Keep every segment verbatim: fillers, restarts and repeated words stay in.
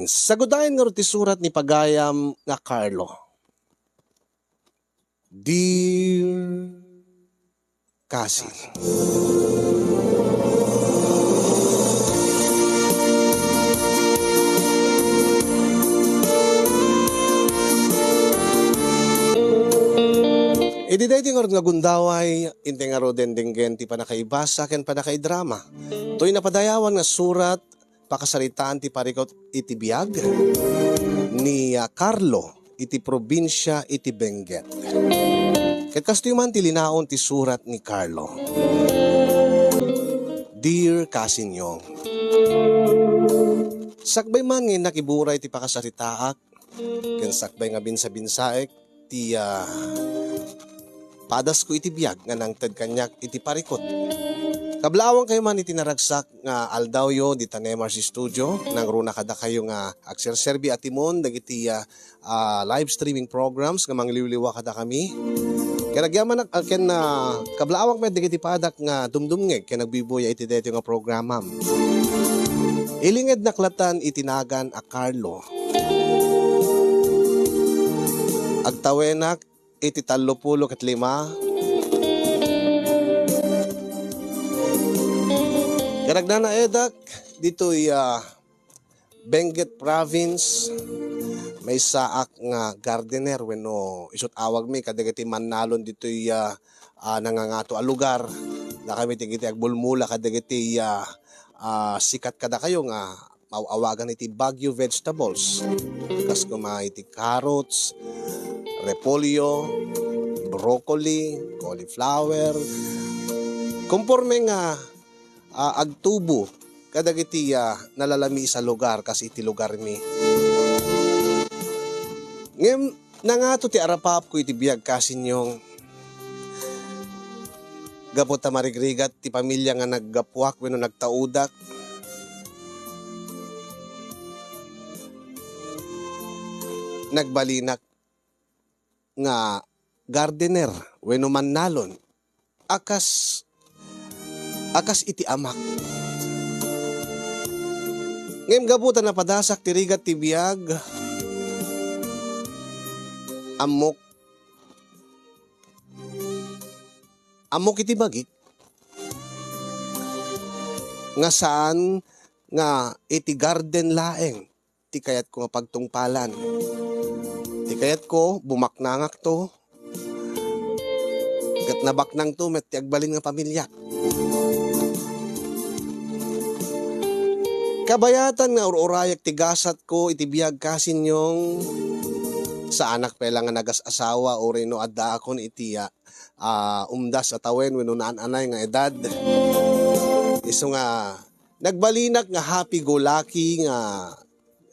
Sagudayen ngarud ti surat ni pagayam nga Carlo. Dear Cousin. Iti daytoy ngarud nga gundaway, inti ngaruden denggen ti pannakaibasa ken pannakaidrama. Toy napadayawan nga surat, pakasaritaan ti parikut iti biag ni, ah, Carlo iti probinsia iti Benguet. Ket kastoy man ti linaon ti surat ni Carlo. Dear Cousin Yong, sakbay man nga innak iburay ti pakasaritaak, ken sakbay nga binsabinsaek ti, ah, padasko iti biag nga nangted kaniak iti parikut. Kablaawangkayo man iti naragsak nga aldawyo dita Nemar's Studio, nangruna kadakayo nga agserserbi a timon dagiti, ah, ah, live streaming programs nga mangliwliwa kadakami. Ken agyamanak, ah, ken, ah, kablaawak met dagiti padak nga dumdumngeg ken agbuybuya iti daytoy nga programam. Ilingednak latan iti nagan a Carlo. Agtawenak iti tallopulo ket lima. Ket agnanaedak ditoy, ah, Benguet Province, maysaak nga gardener wenno isut' awagmi kadagiti mannalon ditoy, ah, ah, nangangato a lugar. Dakami dagiti agbulmula kadagiti, ah, ah, sikat kadakayo nga maaw-awagan iti Baguio vegetables. Kas koma iti carrots, repolyo, broccoli, cauliflower. Konforme nga, ah, agtubo kadagiti, ah, nalalamiis a lugar kas iti lugarmi. Ngem nangato ti arapapko iti biag, Cousin Yong. Gapu ta marigrigat ti pamilia nga naggapuak wenno nagtaudak, nagbalinak nga gardener wenno mannalon a kas, a kas iti amak. Ngem gapu ta napadasak ti rigat ti biag, ammok, ammok iti bagik nga saan nga iti garden laeng ti kayatko nga pagtungpalan. Ti kayatko, bumaknangakto, ket nabaknangto met ti agbalin nga pamiliak. Kabayatan nga ur-urayak ti gasatko iti biag, Cousin Yong. Saanak pay la nga nagas-asawa uray no addaakon iti, ah, ah, umdas a tawen wenno naan-anay nga edad. Isu nga nagbalinak nga happy-go-lucky nga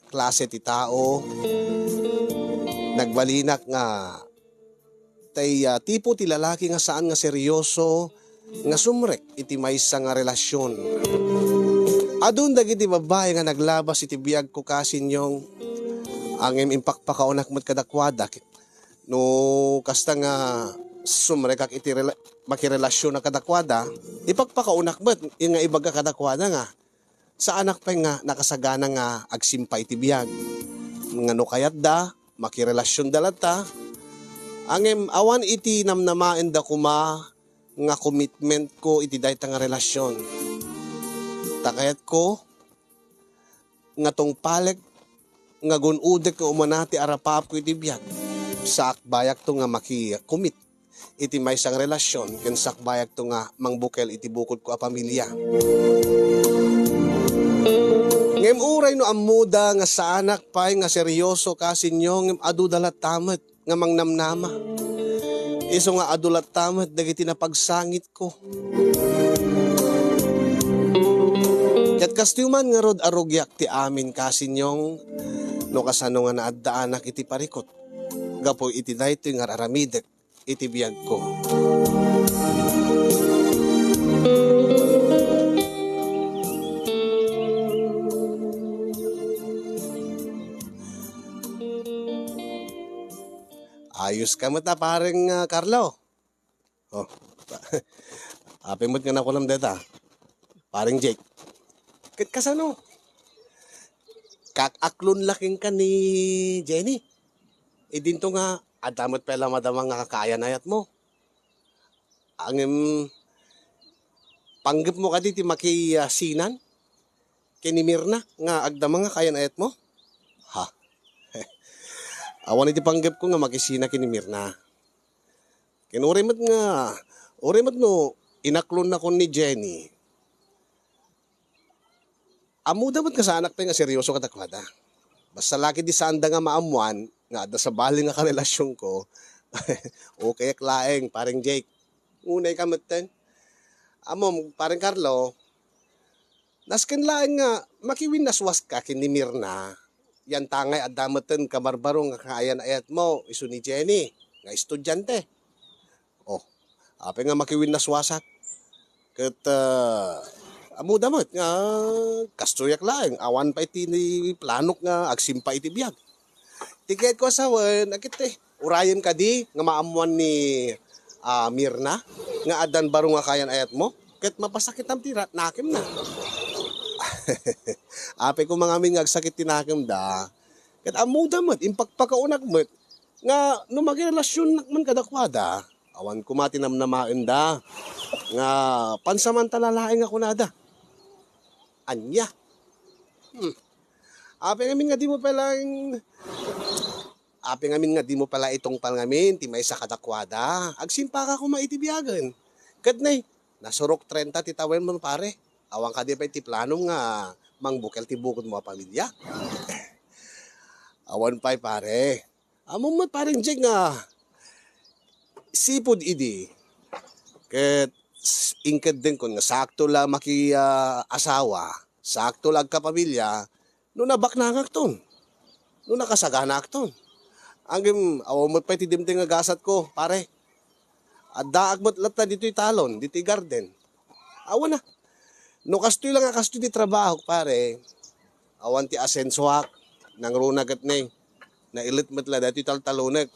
klase ti tao. Nagbalinak nga tay, ah, tipo ti lalaki nga saan nga seryoso nga sumrek iti maysa nga relasion. Adun dagiti babbai nga naglabas iti biagko, Cousin Yong, ngem impakpakaunak met kadakuada. No kasta nga sumrekak iti rela-, makirelasionak kadakuada, ipakpakaunak met nga ibaga kadakuada nga saanak pay nga nakasagana nga agsimpa iti biag. Nga no kayatda, makirelasionda latta. Ngem awan iti namnamaenda koma nga commitmentko iti dayta nga relasion. Ta kayatko nga tungpalek nga gun-odek nga umuna ti arapapko iti biag. Sakbayakto nga maki-commit iti maysa nga relasion ken sakbayakto nga mangbukel iti bukodko a pamilia. Ngem uray no ammoda nga saanak pay nga seryoso, Cousin Yong, ngem aduda latta met nga mangnamnama. Isu nga adu latta met dagiti napagsangitko. Ket kastoy man ngarud a rugiak ti amin, Cousin Yong, no kasano nga naaddaanak iti parikut gapu iti daytoy nga ar-aramidek iti biagko. Ayos ka met a, pareng, ah, Carlo. Oh. Apay met nga nakunam deta, pareng Jake. Ket kasano? kak-aklon la kenka ni Jenny. Idinto nga, adda met pay la madama nga kaayan-ayatmo. Ngem, panggepmo kadi ti makisinan ken ni Mirna nga agdama nga kaayan-ayatmo? Ha? Awan iti panggepko nga makisina ken ni Mirna. Ken uray met nga, uray met no inaklonnakon ni Jenny, ammoda met nga saanak pay nga serioso kadakuada. Basta la ketdi saanda nga maammoan nga adda sabali nga karelasionko, okayak laeng, Pareng Jake. Unayka metten. Ammom, Pareng Carlo, nasken laeng nga makiwinnaswaska ken ni Mirna. Yantangay adda metten kabarbaro nga kaayan-ayatmo isu ni Jenny nga estudiante. Oh, apay nga makiwinnaswasak? Ket, ah, ammoda met nga kastoyak laeng, awan pay ti planok nga agsimpa iti biag. Ti kayatko a sawen, a ket, eh, urayem kadi nga maammoan ni, ah, Mirna nga addan baro nga kaayan-ayatmo? Ket mapasakitam ti ra-, nakemna. Apay koma ngamin nga agsakit ti nakemda. Ket ammoda met, impakpakaunak met nga no makirelasionak man kadakuada, awan koma ti namnamaenda nga pansamantala laeng a kunada. Ania? Hmm. Apay ngamin nga dimo pay laeng, apay ngamin nga dimo pay la itungpal ngamin ti maysa kadakuada. Agsimpaka koma iti biagen. Ket ne, nasurok trenta ti tawenmo, pare. Awan kadi pay ti planom nga mangbukel ti bukodmo a pamilia? Awan pay, pare. Ammom met, Pareng Jake, nga sipud idi ket s-, inkeddengkon nga sakto la maki-, ah, asawa, sakto la agkapamilia, no nabaknangakton, no nakasaganaakton. Ngem awan met pay ti dimteng a gasatko, pare. Addaak met latta ditoy talon, ditoy garden. Awan a. No kastoy la nga kastoy ti trabahok, pare, awan ti asensoak, nangruna ket ne, nailet met la daytoy taltalonek.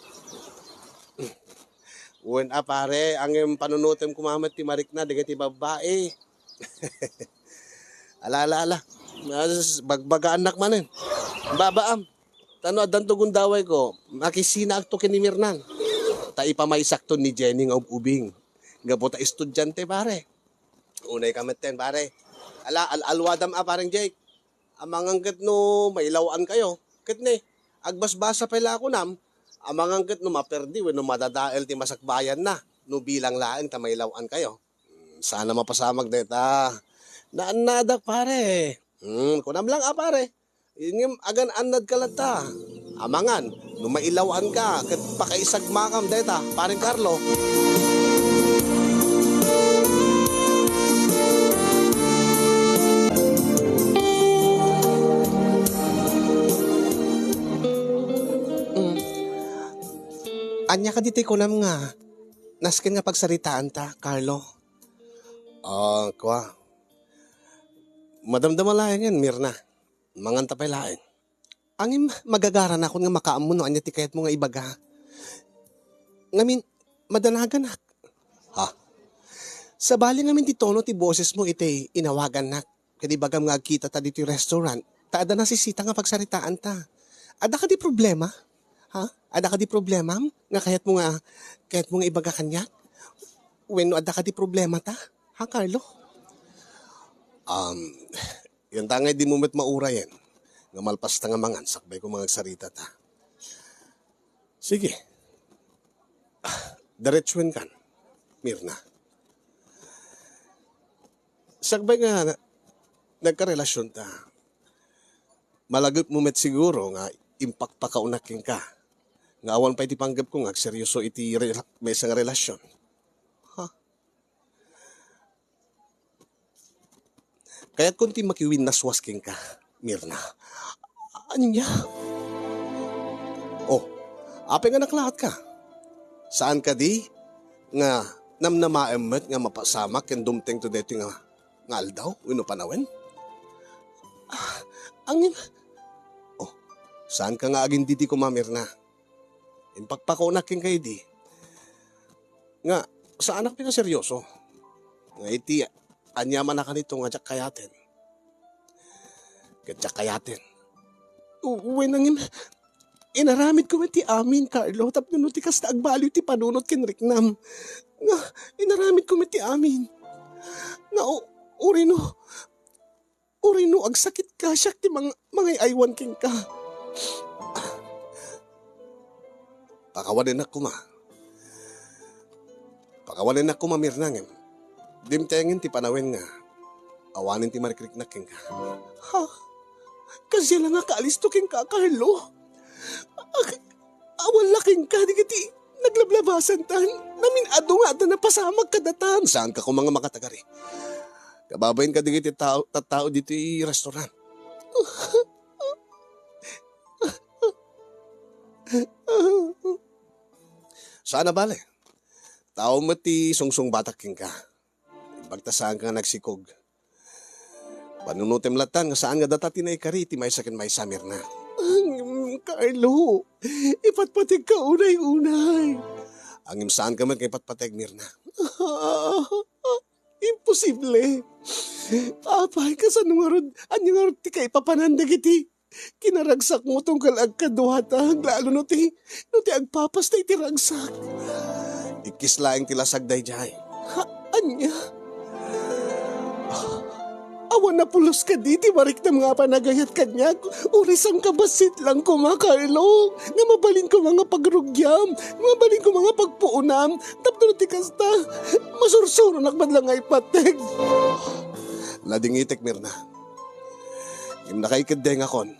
Wen a, pare, ngem panunotem koma met ti marikna dagiti babbai. Ala, ala, ala. Mas bagbagaannak manen. Babaam. Ta no addanto gundawayko, makisinaakto ken ni Mirna. Ta ipamaysakto ni Jenny nga ub-ubing. Gapu ta estudiante, pare. Unayka metten, pare. Ala, al-alwadam a, Pareng Jake. Amangan ket no mailaw-ankayo. Ket ne, agbasbasa pay la a kunam, amangan ket no maperdi wenno madadael ti masakbayanna no bilang laeng ta mailaw-ankayo. Hmm, saan a mapasamak dayta. Naannadak, pare. Hmm, kunam lang a, pare. Ngem agan-annadka latta. Amangan, no mailaw-anka ket pakaisagmakam dayta, Pareng Carlo. Mm. Ania kadi ti kunam nga nasken nga pagsaritaanta, Carlo? Ah, kua. Madamdama laengen, Mirna. Manganta pay laeng. Ngem magagaranakon nga makaammo no ania ti kayatmo nga ibaga. Ngamin, madanaganak. Ha? Sabali ngamin ti tono ti bosesmo iti inawagannak ken ibagam nga agkitata ditoy restaurant, ta adda nasisita nga pagsaritaanta. Adda kadi problema? Ha? Adda kadi problemam nga kayatmo nga, kayatmo nga ibaga kaniak? Wenno adda kadi problemata? Ha, Carlo? Um, Yantangay dimo met maurayen nga malpasta nga mangan sakbay koma nga agsaritata. Sige. Ah, diretsuenkan, Mirna. Sakbay nga na-, nagkarelasionta, malagipmo met siguro nga impakpakaunak kenka nga awan pay ti panggepko nga agseryoso iti rela-, maysa nga relasion. Ha? Kayatkon ti makiwinnaswas kenka, Mirna. Ania? Oh, apay nga naklaatka? Saan kadi nga namnamaem met nga mapasamak ken dumtengto daytoy nga, nga aldaw wenno panawen? Ah, angin. Oh, saan ka nga agindidi koma, Mirna? Impakpakonak kenka idi nga saanak pay nga seryoso. Nga iti aniaman a kanito nga diak kayaten. Ket diak kayaten Wen, ngem inaramidko met ti amin, Carlo, tapno no ti kasta agbaliw ti panunot ken riknam. Nga, inaramidko met ti amin. Nga, u-, uray no, uray no agsakitka, siak ti mang-, mangay-aywan kenka. Pakawanennak koma. Pakawanennak koma, Mirna, ngem dimtengen ti panawen nga awanen ti marikriknak kenka. Ha? Kasla nga kaalisto kenka, Carlo? Ak-, awan la kenka dagiti naglablabasantan. Namin-adu nga adda napasamak kadatan. Saanka koma nga makatagari. Kababain ka dagiti tao, tattao ditoy restaurant. Saan a bale. Tao met ti sungsungbatak kenka. Imbag ta saanka nga nagsikog. Panunotem lattan nga saan nga data ti naikari ti maysa ken maysa, Mirna. Ngem, Carlo, ipatpategka unay-unay. Ngem saanka met nga ipatpateg, Mirna. Imposible. Apay, kasano ngarud, ania ngarud ti kaipapanan dagiti kinaragsakmo tunggal agkaduatak, lalo no ti, no ti agpapasta iti ragsak. Ikkis laeng ti lasag daydiay. Ha, ania? Awan a pulos kadi ti mariknam nga panagayat kaniak, uray saan ka bassit lang koma, Carlo, nga mabalin koma nga pagrugiam, nga mabalin koma nga pagpuonam, tapno no ti kasta, masursuronak man lang nga ipateg. Nadingitek, Mirna. Ngem nakaikeddengakon.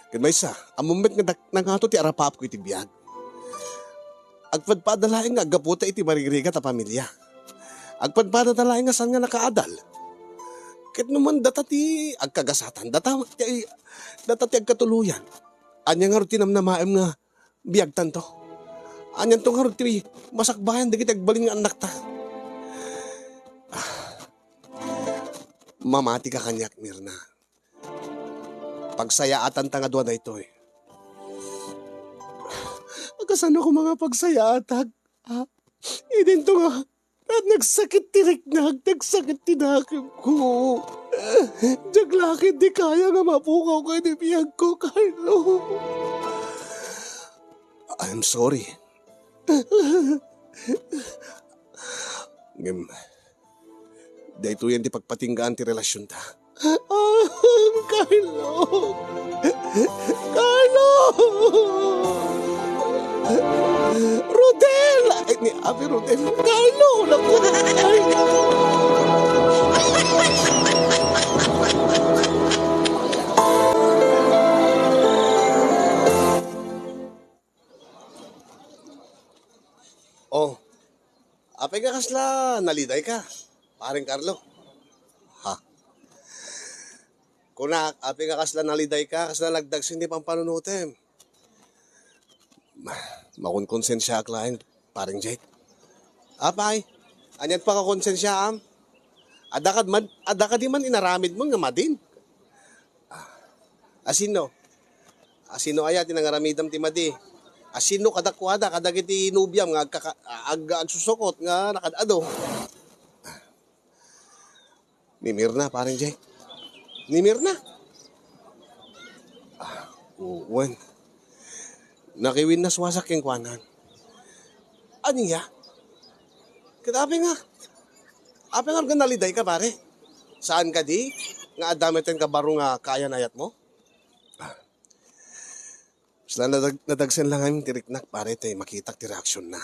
Ken maysa, ammom met nga dak-, nangato ti arapapko iti biag. Agpadpada laeng nga aggaputa iti marigrigat a pamilia. Agpadpada laeng nga saan nga nakaadal. Ket no man data ti agkagasatan, data ti, data ti agkatuloyan. Ania ngarud ti namnamaem nga biagtanto? Anianto ngarud ti masakbayan dagiti agbalin nga annakta? Ah, mamatika kaniak, Mirna. Pagsayaatanta nga dua daytoy. Kasano koma nga pagsayaatak? Ah, idinto nga, ah, nagsakit ti riknak, nagsakit ti dakemko. Diak la ketdi kaya nga mapukaw ken ni biagko, Carlo. I'm sorry. Ngem, daytoyen ti pagpatinggaan ti relasionta. Ah, Carlo! Carlo! Rodel! Ay, ni Ate Rodel. Carlo! Naku! Ay! Oh, apay nga kasla nalidayka, Pareng Carlo? Ha? Kunak, apay nga kasla nalidayka, kasla nagdagsen ti pampanunotem? Ma-, makonkonsensiaak laeng, Pareng Jake. Apay, aniat pakakonsensiaam? Adda kad man, adda kadi man inaramidmo nga madin? Ah, asino? Asino aya ti nangaramidam ti madi? Asino kadakuada, kadagiti nobiam nga agkaka-, ag-, agsusukot nga nakaad-adu? Ni Mirna, Pareng Jay. Ni Mirna? Ah, wen. Nakiwinnaswasak kenkuana. Ania? Ket apay nga, apay nga nalidayka, pare? Saan kadi nga adda metten kabaro nga kaayan-ayatmo? Kasla nadag-, nadagsen lang ngamin ti riknak, pare, ti makitak ti reaksionna.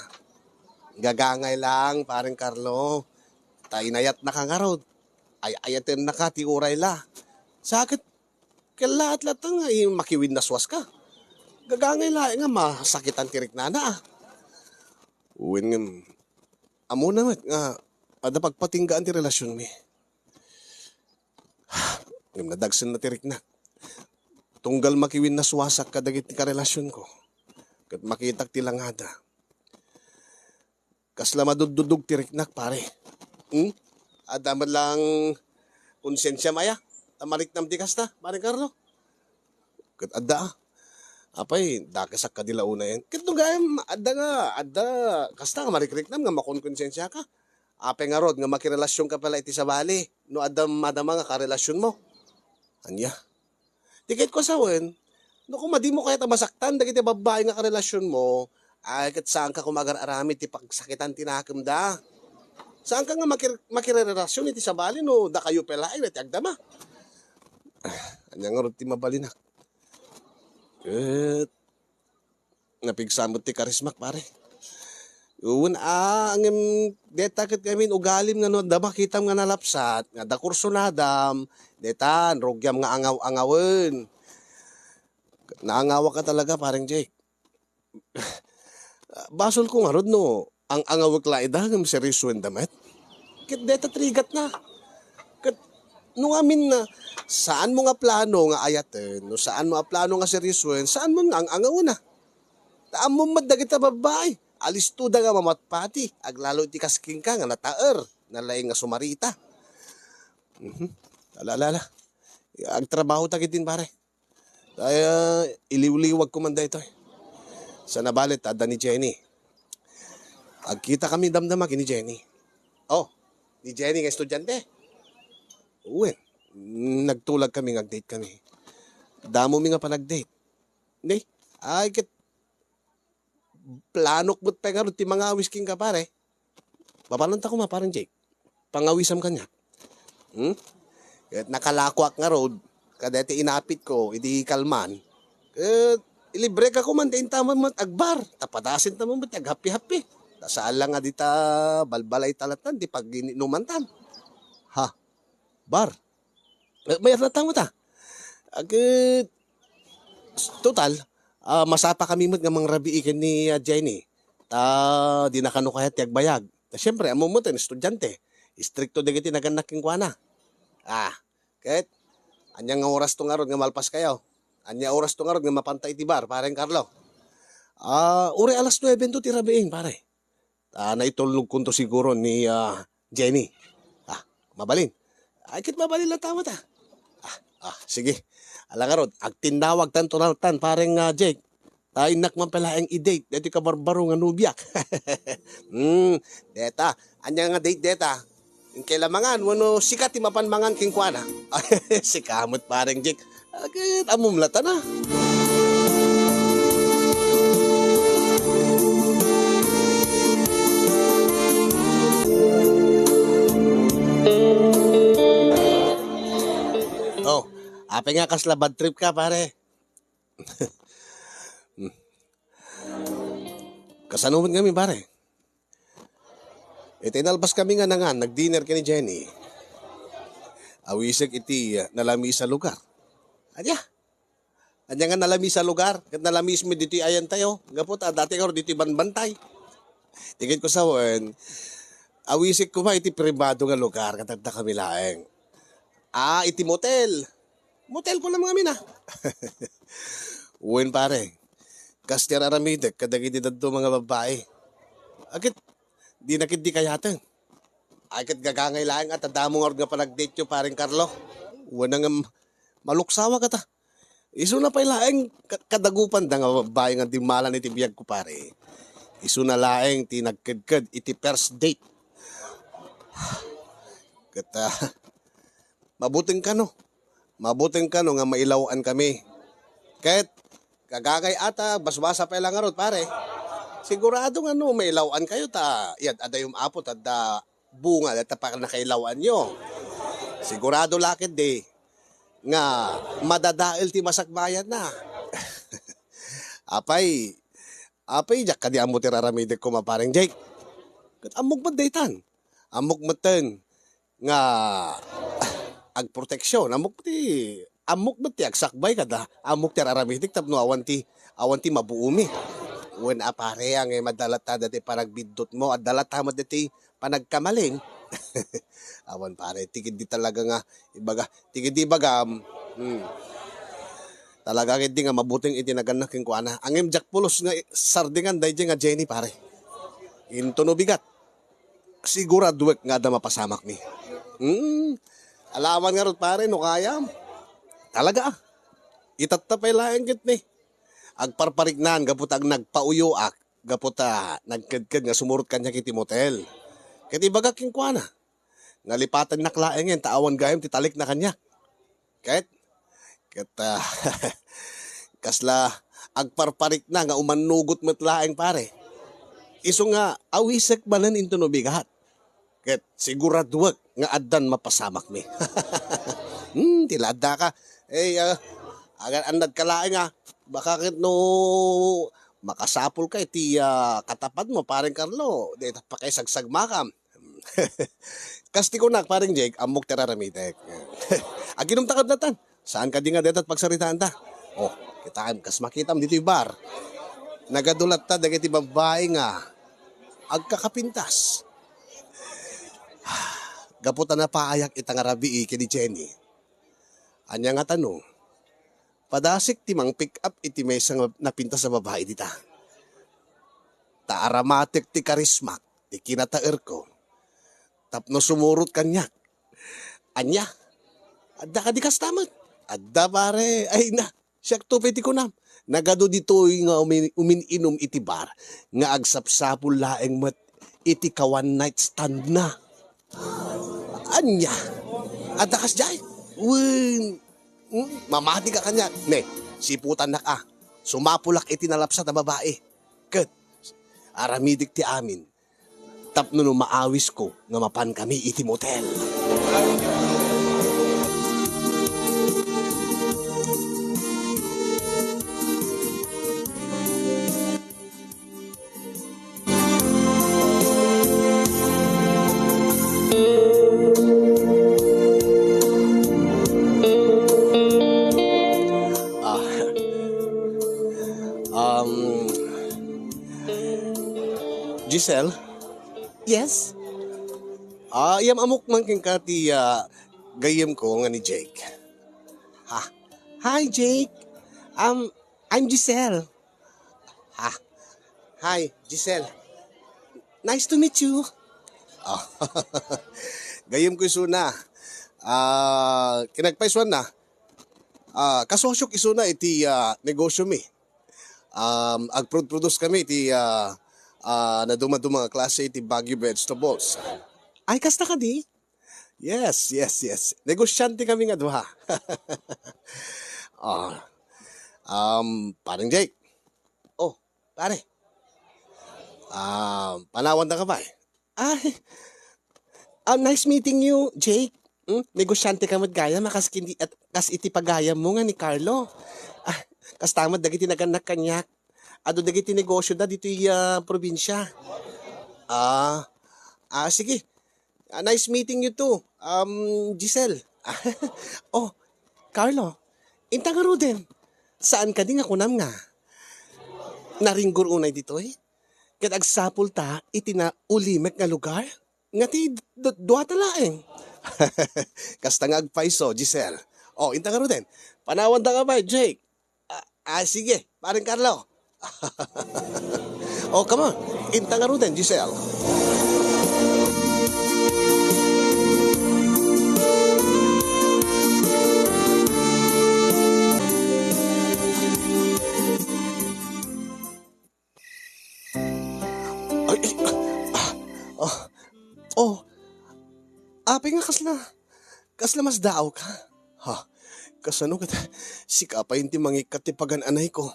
Gagangay lang, Pareng Carlo. Ta inayatnaka ngarud. Ay-ayatennaka ti uray la. Sa ket, kellaat latta nga i-, makiwinnaswaska. Gagangay laeng nga masakitan ti riknana, ah. Wen ngem, ammona met nga adda pagpatinggaan ti relasionmi. Ngem nadagsenna ti riknak. Tunggal makiwinnaswasak kadagiti karelasionko, ket makitak ti langada. Kasla maduddudog ti riknak, pare. Hmm? Adda met lang konsensiam aya ta mariknam ti kasta, Pare Carlo? Ket adda, ah. Apay, dakesak kadi la unayen. Ket no gaem, adda nga, adda, kasta nga marikriknam nga makonkonsensiaka. Apay ngarud nga makirelasionka pay la iti sabali no adda madama nga karelasionmo? Ania? Ti ket ko sawen, no koma dimo kayat a masaktan dagiti babbai nga karelasionmo, ay ket saanka koma agar-aramid ti pagsakitan ti nakemda. Saanka nga makir-, makirerelasion iti sabali no dakayo pay laeng ti agdama. Ania ngarud ti mabalinak? Ket napigsa met ti karismak, pare. Wen, a, ngem deta ket ngamin ugalim nga no adda makitam nga nalapsat, nga adda kursunadam, deta, rugiam nga angaw-angawen. Naangawak ka talaga, pareng Jake. Basolko ngarud no ang-angawek la ida ngem seriosoenda met. Ket deta ti rigatna. Ket no ngamin na, saanmo nga plano nga ayaten, no saanmo a plano nga seriosoen, saanmo nga ang-angawena. Ta ammom met dagita babbai, alistoda nga mamatpati, aglalo iti kas kenka nga nataer, nalaing nga sumarita. Mhm. Ala, ala, ala. Agtrabaho ta ketdin, pare. Ay, ah, iliwliwag ko man daytoy. Sa nabalit, adda ni Jenny. Agkita kami damdama ken ni Jenny. Oh, ni Jenny nga estudiante? Wen, nagtulag kami nga agdate kami. Damo mi nga panagdate. Ni, ay ket planok met pay ngarud ti mangawis kenka, pare. Mapananta koma, pareng Jake. Pangawisam kaniak. Hmm? Ket nakalakoak ngarud, kadayta inapit ko, idi kalman. Ket ilibreka koma ti intaman met agbar. Ta padasinta met ti aghappy-happy. Ta saan la nga dita balbalay talatan, ti pag-inumantan. Ha? Bar? Eh, mayat latta met, ah. Ket, total, ah, masapa kami met nga mangrabii ken ni, ah, Jenny. Ta, di na kano kayat ti agbayag. Ta, siempre, ammom met, estudiante. Istrikto dagiti nagannak kenkuana. Ah, ket, ania nga orasto ngarud nga malpaskayo? Ania orasto ngarud nga mapanta iti bar, pareng Carlo? Ah, uray alas nuebe to ti rabii, pare. Ah, naitulnogkonto siguro ni, ah, Jenny. Ah, mabalin. Ay, ket mabalin latta met, ah. Ah, ah, sige. Ala ngarud, agtinnawagtanto latta, pareng, ah, Jake. Ta innak man pay laeng i-date daytoy kabarbaro nga nobiak. Hmm, deta. Ania nga date deta? Inkay la mangan wenno sika ti mapan mangan kenkuana? Sika met, pareng Jake. Ket ammom latta na. Oh, apay nga kasla bad trip ka, pare? Hmm. Kasano met ngamin, pare? Iti nalpas kami nga nangan, nag-dinner ken ni Jenny. Awisek iti, ah, nalamiis a lugar. Ania? Ania nga nalamiis a lugar? Ket nalamiis met ditoy ayantayo. Gapu ta, dati nga ditoy banbantay. Ti ket ko sawen, awisek koma iti pribado nga lugar, ket adda kami laeng. Ah, iti motel. Motel ko lang ngamin, ah. Wen, pare. Kas ti ar-aramidek kadagiti dadduma nga babbai. Aket, di na ketdi kayaten. Ay, ket gagangay laeng a ta damo ngarud nga panagdateyo, pareng Carlo. Wen, ngem, maluksawak ta. Isuna pay laeng ka-, kadagupanda nga babbai nga dimmalan iti biagko, pare. Isuna laeng ti nagkedked iti first date. Ket, ah, mabuteng kano. Mabuteng kano nga mailaw-an kami. Ket gagangay a ta, basbasa pay la ngarud, pare. Sigurado nga no mailaw-an kayo ta, iyad-adayom, Apo, ta adda bunga dayta pannakailaw-anyo. Sigurado la ketdi nga madadael ti masakbayanna. Apay, apay, diak kadi ammo ti ar-aramidek koma, pareng Jake. Ket ammok met daytan. Ammok metten nga agproteksion. Ammok ti, ammok met ti agsakbay kada ammok ti ar-aramidek tapno awan ti, awan ti mabuomi. Wen a, pare, ngem adda latta daytoy panagbiddutmo, adda latta met daytoy panagkamalin. Awan, pare, ti ketdi talaga nga ibaga, ti ketdi ibagam, hmm. Talaga ketdi nga mabuteng iti nagannak kenkuana. Ngem diak pulos nga sardingan daydiay nga Jenny, pare. Intono bigat. Siguraduek nga adda mapasamakmi. Hmm. Alaman ngarud, pare, no kayam. Talaga, ah. Itatta pay laeng ket ni. Agparpariknaan gapu ta ag-, nagpauyoak, gapu ta nagkedked nga sumurot kaniak iti motel. Ket ibagak kenkuana, nga lipatennak laengen ta awan gayam ti talikna kaniak. Ket Ket, ah, kasla agparparikna nga umannugot met laeng, pare. Isu nga awisek manen intono bigat. Ket siguraduek nga addan mapasamakmi. Hmm, ti la addaka. Eh, ah, agan-annadka laeng, ah. Baka ket no makasapulka iti, ah, katapadmo, Pareng Carlo, dita pakaisagsagmakam. Kas ti kunak, Pareng Jake, ammok ti ar-aramidek. Aginumta kadlatan. Saan kadi nga dayta ti pagsaritaanta? Oh, kitaem, kas makitam ditoy bar. Nagadu latta dagiti babbai nga agkakapintas. Gapu ta napaayak ita nga rabii ken ni Jenny. Ania nga tano? Padasik ti mang-pick up iti maysa nga napintas a babai dita. Ta aramatek ti karismak, ti kinataerko. Tapno sumurot kaniak. Ania? Adda kadi kasta met? Adda, pare. Ay na, siak to pay ti kunam. Nagadu ditoy nga umin-, umin-inum iti bar nga agsapsapul laeng met iti ka-one night stand na. Ania? Adda kasdiay? Wen, hmm, mamatika kaniak. Ne, siputannak a. Sumapulak iti nalapsat a babai. Ket, aramidek ti amin. Tapno no maawisko nga mapankami iti motel. Ah, um, Giselle? Yes? Ah, iyam-amok man kenka ti, ah, gayyemko nga ni Jake. Ha? Hi, Jake. Um, I'm Giselle. Ha? Hi, Giselle. Nice to meet you. Ah, gayyemko isuna. Ah, kinagpaisuanna. Ah, kasosyok isuna iti, ah, negosyomi. Um, agproduce kami iti, ah, ah, nadumaduma nga klase iti Baguio vegetables. Ay, kasta kadi? Yes, yes, yes. Negosyante kami nga dua. Ah, um, Pareng Jake. Oh, pare. Ah, panawan da ka ba eh? Ay, ah, nice meeting you, Jake. Hmm? Negosyante ka met gayam, a kas kindi-, at, kas iti pagayam mo nga ni Carlo. Ah, kasta met dagiti nagannak kaniak. Adu dagiti negosyo da ditoy, ah, probinsya. Ah, ah, sige. Ah, nice meeting you too, um, Giselle. Oh, Carlo, inta ngaruden. Saan kadi nga kunam nga naringgor unay ditoy? Ket agsapul ta iti naulimek nga lugar? Nga ti du-, duata laeng. Kasta nga agpayso, Giselle. Oh, inta ngaruden. Panawan da ka ba, Jake? Ah, ah, sige, Pareng Carlo. Oh, come on. Inta ngaruden, Giselle. Ay, ay, ah, ah, oh, apay nga kasla, kasla masdaawka? Ha? Kasano ket sika pay ti mangikkat ti pagan-anayko?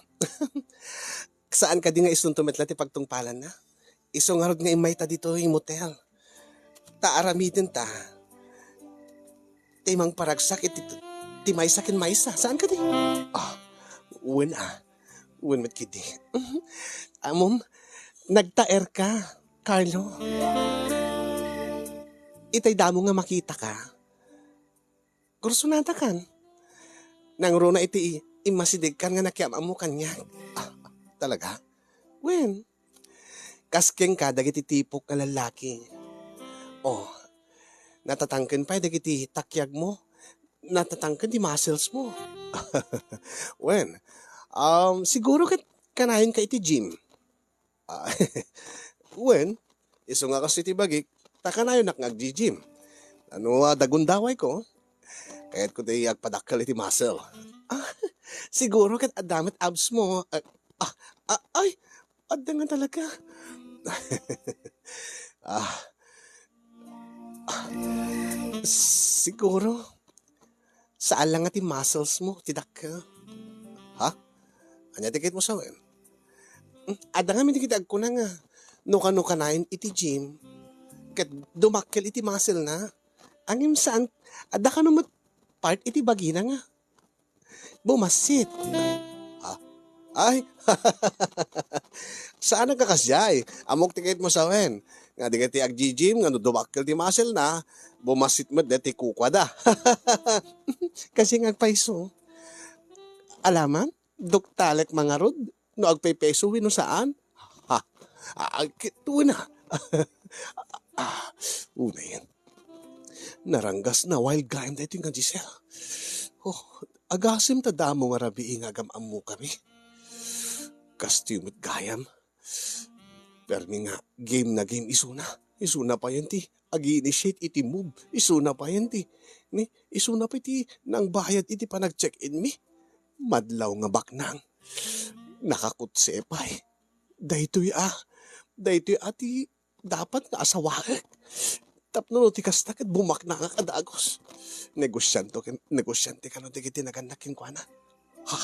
Saan kadi nga isunto met la ti pagtungpalanna? Isu ngarud nga immayta ditoy motel. Ta aramidenta ti mangparagsak iti, ti maysa ken maysa. Saan kadi? Ah, wen a. Wen met kidi. Ammom, nagtaerka, Carlo. Itay damo nga makitaka. Kursunadakan. Nangruna iti immasidegkan nga nakiam-ammo kaniak. Ah, talaga? Wen, kas kenka dagiti tipok nga lallaki. Oh, natatangken pay dagiti takiagmo. Natatangken ti muscles mo. Wen, um, siguro ket kanayon ka iti gym. Ah, wen, isu nga kas iti bagik, ta kanayonak nga agji-gym. Ano, ah, dagundaway ko? Kayatko ti agpadakkel iti muscle. Ah, siguro ket adda met abs mo. Ah, ah, ah, ay, adda nga talaga. Ah, ah, siguro. Saan la nga ti muscles mo ti dakkel. Ha? Ania ti kayatmo sawen? Hmm, adda ngamin dagiti agkuna nga no kano kanayon iti gym, ket dumakkel iti muscle na. Ngem saan, adda kano met part iti bagina nga bumassit. Ha? Ay, saan a kakasiay. Ammok ti kayatmo sawen. Nga dagiti ag-gym nga no dumakkel ti muscle na, bumassit met dagiti kukuada. Kasi nga agpayso. Alaman, duktalek mangarud no agpaypayso wenno saan. Ha? Ah, kit-, una. Ah, una yan. Naranggas na wild gayam daytoy nga Giselle. Oh, agasem ta damo nga rabii nga agam-ammokami. Kastoy met gayam. Permi nga game na game isuna. Isuna pa yan ti ag-initiate iti move. Isuna pa yan ti, ni, isuna pa ti nangbayad iti panag-check-in mi. Madlaw nga baknang. Nakakutse pay. Daytoy a. Daytoy a ti dapat nga asawaek. Tapno no ti kasta ket bumaknangak a dagus. Negosianto ken, negosiante kano dagiti nagannak kenkuana. Ha?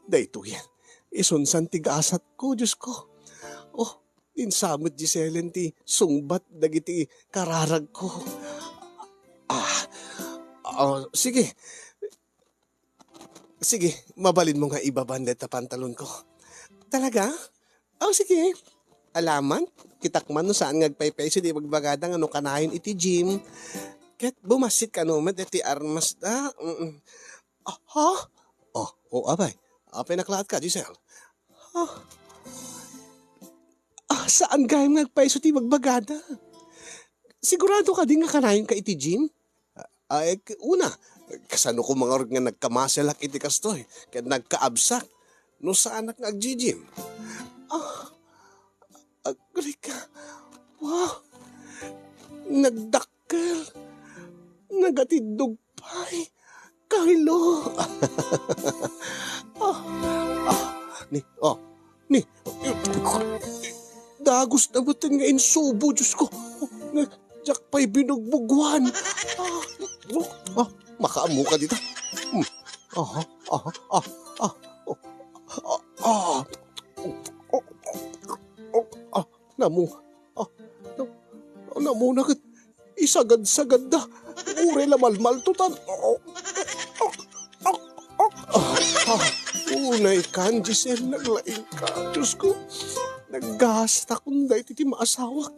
Daytoyen. Isunsan ti gasatko, Diosko. Oh, insamet Giselle ti sungbat dagiti kararagko. Ah, ah, sige. Sige, mabalinmo nga ibaban deta pantalonko. Talaga? Oh, sige. Alaman, kitak man no saan nga agpaypayso ti bagbagada nga no kanayon iti gym. Ket bumassit kano met iti armas da. Mm. Ah, ha? Oh, oh, apay. Apay naklaat ka, Giselle? Ah. Ah, saan gayam nga agpayso ti bagbagada? Sigurado kadi nga kanayon ka iti gym? Ay, k-, una, kasano ko mangarud nga nagkamaselak iti kastoy, ket nagkaabsak, no saanak nga agjijim? Ah, agrika. Wow! Nagdakkel. Nagatiddog pay. Carlo! Ah, ah, ni, oh, ni, dagus na met nga insubo, Diyos ko. Nga, diak pay binugbugwan. Ah, oh, ah, makaammo ka dita. Hmm. Ah, ah, ah, ah, oh, ah, ah, oh, oh, oh, ah, namu, ah, namuna ket isagad-sagadda. Uray la malmaltutan. Ah, ah, unay kan, Giselle, naglaing ka. Diyos ko, naggasat akon daytoy ti maasawak.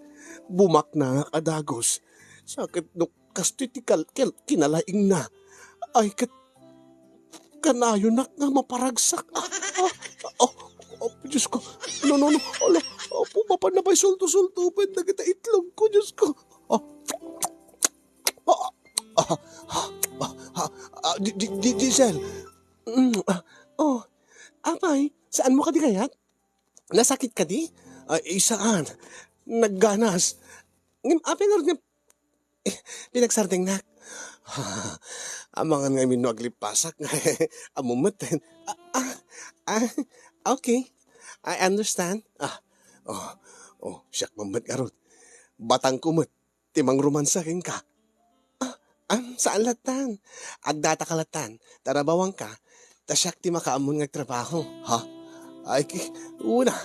Bumaknangak a dagus. Sakit no kastoy ti kal-, kel-, kinalaingna. Ay, ket kanayonak nga maparagsak. Ah, ah, oh, oh, Diyos ko. No, no, no. Ala, Apo, mapan na pay sulto-sultopen dagiti itlog ko, Diyos ko. Ah, ah, ah, ah, ah, ah, Di-, Di-, Di-, Giselle. Mm, ah, oh, apay, saanmo kadi kayat? Nasakit kadi? Ay, saan. Nagganas. Ngem, apay ngarud nga Eh, pinagsardengnak. Amangan ngamin no aglipasak nga ammo met. Ah, ah, ah, okay. I understand. Ah, oh, oh, siak man met ngarud. Batangko met ti mangromansa kenka. Ah, ah, saan lattan. Agdata ka lattan. Tarabawanka. Ta siak ti makaammon nga agtrabaho. Ha? Ay, ki-, una.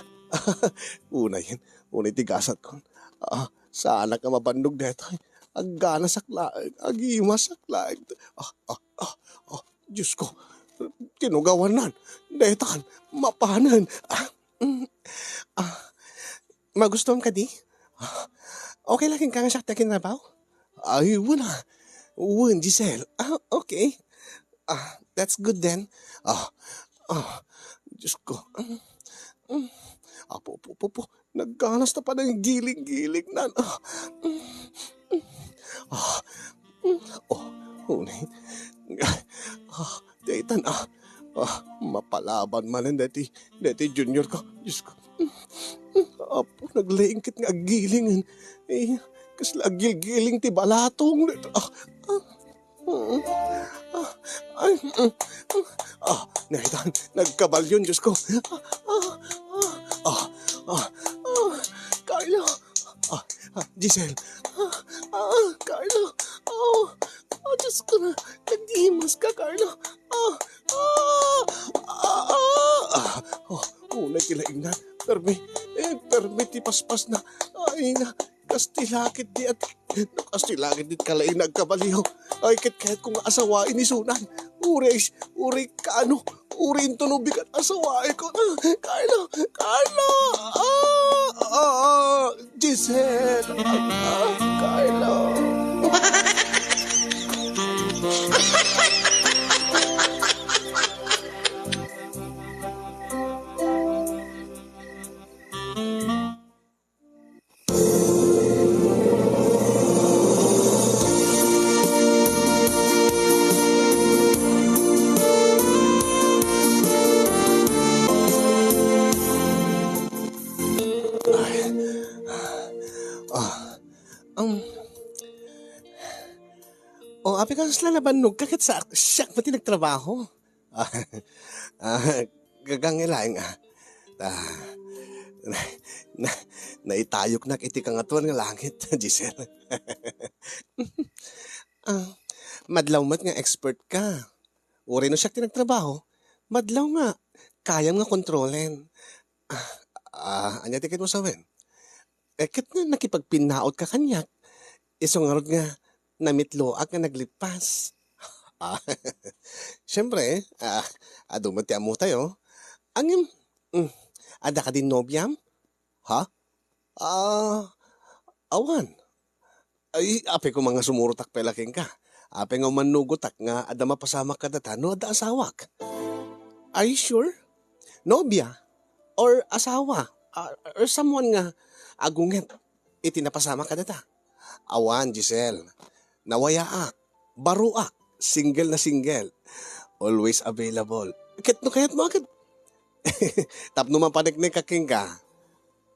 Una yan. Una ti gasat ko. Ah, saanak nga mabannog detoy. Agganasak laeng, agimasak laeng. Ah, ah, ah, ah, Diyos ko. Tinugawanan. Detan, mapanen. Ah, mm, ah, magustuam kadi? Ah, okay la kenka nga siak ti aginrabaw? Ay, wen a. Wen, Giselle. Ah, okay. Ah, that's good then. Ah, ah, Diyos ko. Mm, mm. Apo, apo, apo, apo. Nagganas ta pananggiling-giling nan. Ah, mm, mm. Ah, mm. Oh, unay. Ah, daytan, ah. Ah, mapalaban manen deti, deti junior ko. Diyos ko. Mm, mm. Apo, naglaing ket nga aggilingen. Eh, kasla aggilgiling ti balatong. Ah, ah. Mm. Ah, ay, mm, mm. Ah, naitan, nagkabalyon, Diyos ko. Ah, ah, ah, ah, ah, Carlo. Ah, ah, Giselle. Ah, ah, Carlo. Oh, ah, Diyos ko na, nagdimas ka, Carlo. Ah, ah, ah, ah. Ah, oh, unay ti laingnan. Permi, eh, permi ti paspasna. Ay na, kas ti lakit di at, no, kas ti lakit di kalaing nagkabaliw. Ay, ket kayatko nga asawaen ni Sunan. Uray, uray kaano, uray inton ubigat asawaen ko. Ah, Carlo, Carlo, ah, ah, ah, Giselle, ah, ah, Carlo. Ah, um, oh, apay kasla nabannogka ket sa-, siak met ti nagtrabaho. Ah, ah, gagangi laeng, ah. Ah, na, na, naitayoknak iti kangatoan nga langit, Giselle. Ah, madlaw met nga expert ka. Uray no siak ti nagtrabaho, madlaw nga kayam nga kontrolen. Ah, ah, ania ti ket mo sawen? Eh, ket nga nakipagpinnaot ka kaniak, isu ngarud nga namitloak nga naglippas. Ah, siempre, ah, adu met ti ammotayo. Ngem, mm, adda kadin nobiam? Ha? Ah, awan. Ay, apay koma nga sumurotak pay la kenka. Apay nga umannugotak nga adda mapasamak kadata no adda asawak? Are you sure? Nobia? Or asawa? Ah, or someone nga agunget iti napasamak kadata? Awan, Giselle. Nawayaak. Baroak. Single na single. Always available. Ket no kayatmo agad. Tapno mapaneknekak kenka.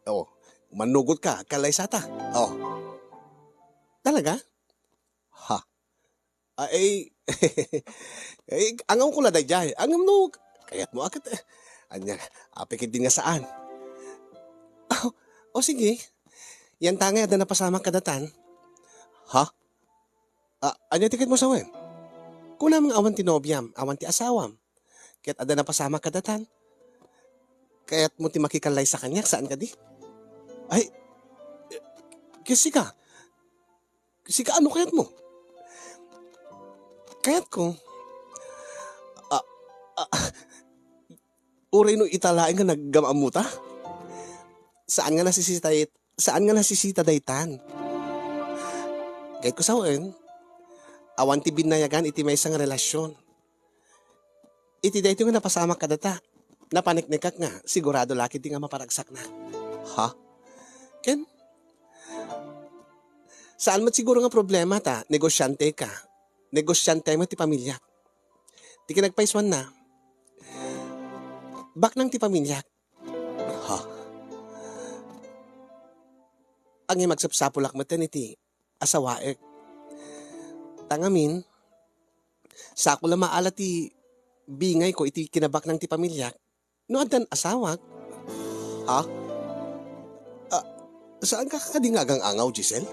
Oh, mannugotka, kalaysata. Oh. Talaga? Ha? Ah, eh, eh, angawko la daydiay. Ngem no kayatmo agad, eh. Ania, apay ketdi nga saan? Oh, oh, sige. Yantangay adda napasamak kadatan. Ha? Ah, ania ti ket mo sawen? Kunam nga awan ti nobiam, awan ti asawam. Ket adda napasamak kadatan. Kayatmo ti makikallaysa kaniak, saan kadi? Ay, ket sika? Sika, ano kayatmo? Kayatko, ah, ah, uray no ita laeng nga nagam-ammota? Saan nga nasisita, saan nga nasisita daytan? Kayatko sawen, awan ti binayagan iti maysa nga relasyon. Iti daytoy nga napasamak kadata, napaneknekak nga sigurado la ketdi nga maparagsaknak. Ha? Ken? Saan met siguro nga problema ta negosyante ka. Negosyante met ti pamiliak. Ti kinagpaysuanna, baknang ti pamiliak. Ha? Ngem agsapsapulak metten iti asawaek. Ta ngamin, sako la maala ti bingayko iti kinabaknang ti pamiliak no addan asawak. Ha? Ah, saanka kadi nga agang-angaw, Giselle?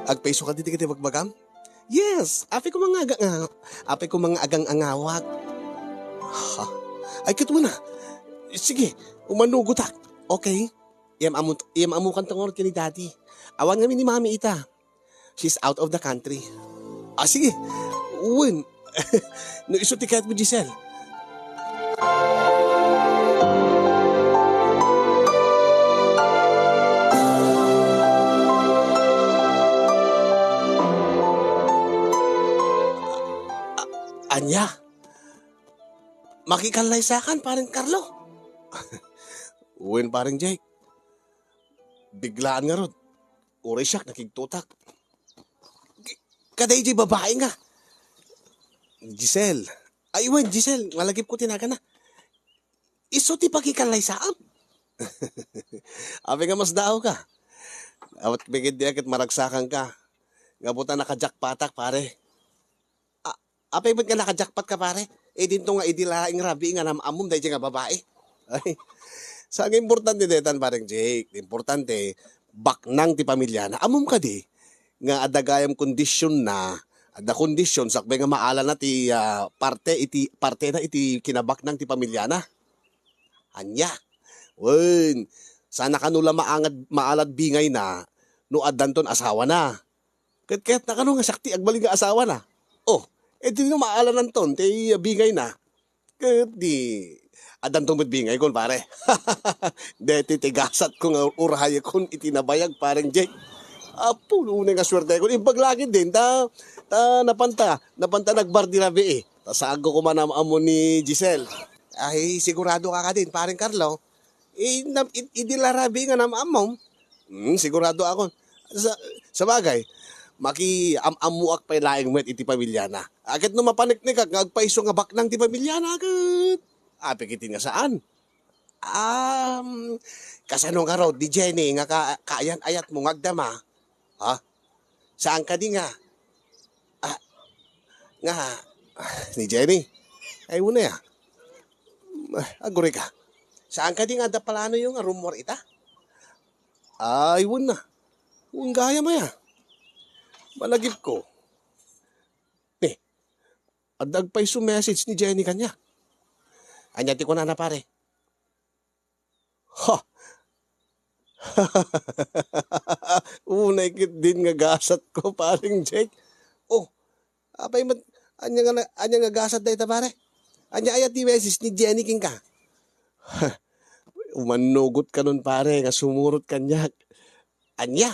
Agpayso kadi dagiti bagbagam? Yes, apay koma nga agang-, apay koma nga agang-angawak. Ha? Ay, ket una. Sige, umanugotak. Okay? Iyam-amu-, iyam-amukan ta ngarud ken ni Daddy. Awan ngamin ni Mami ita. She's out of the country. Ah, sige. Wen. No isu ti kayatmo, Giselle. A-, ania? Makikallaysakan, Pareng Carlo? Wen, Pareng Jake. Biglaan ngarud. Uray siak nakigtotak. K-, kadaydiay babai nga. Giselle. Ay, wen, Giselle. Malagipko ti nagana. Isu ti pakikallaysaam. Apay nga masdaawka? Awan pigid di ket maragsakanka. Nga buta nakajakpatak, pare. A-, apay met nga nakajakpat ka, pare? Eh, dinto nga idi laeng rabii nga nam-ammom daydiay nga babai. Ay, saan nga importante daytan, Pareng Jake? Importante, baknang ti pamiliana. Ammom kadi nga adda gayam kondisionna Adda kondisyon sakbay nga maalana ti, ah, parte iti, partena iti kinabaknang ti pamilyana. Ania? Wen, sana kano la maangad, maalat bingayna no addanton asawana. Ket kayatna kano nga siak ti agbalin nga asawana? Oh, e di no maalananton ti bingayna. Ket di, addanto met bingay kon, pare. Deti ti gasatko nga urayekon iti nabayag, pareng Jake. Apo, unay nga suertekon. Imbag la ketdin, ta, ta napanta, napanta nagbar di rabii. Ta saagko koma nam-ammo ni Giselle. Ay, sigurado ka kadin, pareng Carlo. Eh, nam-, id-, idi la rabii nga nam-ammom, hmm, sigurado akon. Sa, sabagay, makiam-ammoak pay laeng met iti pamilyana. A, ket no mapaneknekak nga agpayso nga baknang ti pamilyana, ket apay ketdin nga saan. Um, kasano ngarud ni Jenny nga ka-, kaayan-ayatmo nga agdama? Ha? Saan kadi nga, ah, nga, ah, ni Jenny? Ay, wen aya. Ah, aguray ka. Saan kadi nga adda planoyo nga rummuar ita? Ay, wen na. Wen gayam aya. Malagipko. Ni, adda agpayso message ni Jenny kaniak. Ania ti kunana, pare? Ha! Unay ketdin nga gasatko, pareng Jake. Oh, apay met, ania nga na-, ania nga gasat dayta, pare? Ania aya ti message ni Jenny kenka? Umannugot kanon, pare, nga sumurot kaniak. Ania?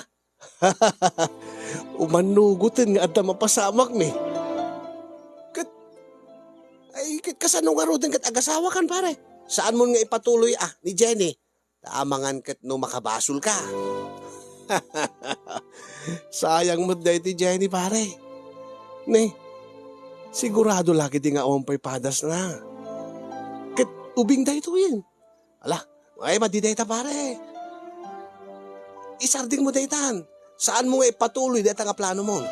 Umannugoten nga adda mapasamakmi. Ket, ay, ket kasano ngaruden ket agasawakan, pare? Saanmon nga ipatuloy, ah, ni Jenny? Ta amangan ket no makabasolka. Sayang met daytoy Jenny, pare. Ne, sigurado la ketdi nga awan pay padasna. Ket ubing daytoyen. Ala, ay, madi dayta, pare. Isardengmo daytan. Saanmo nga ipatuloy dayta nga planomon.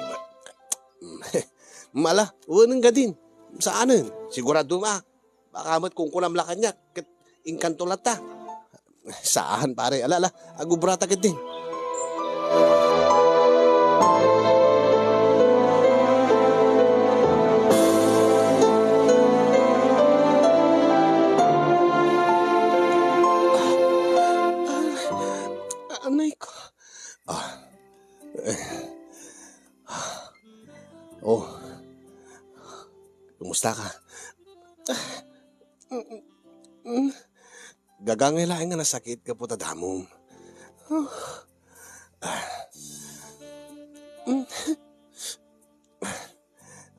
Ala, wen ngaruden. Saanen. Siguradom a. Baka met kunkunam la kaniak, ket inkanto latta. Saan, pare. Ala, ala. Agubrata ketdin. Anay ko. Ah. Eh. Oh. Kumusta ka? Gagangay laeng nga nasakit gapu ta damom.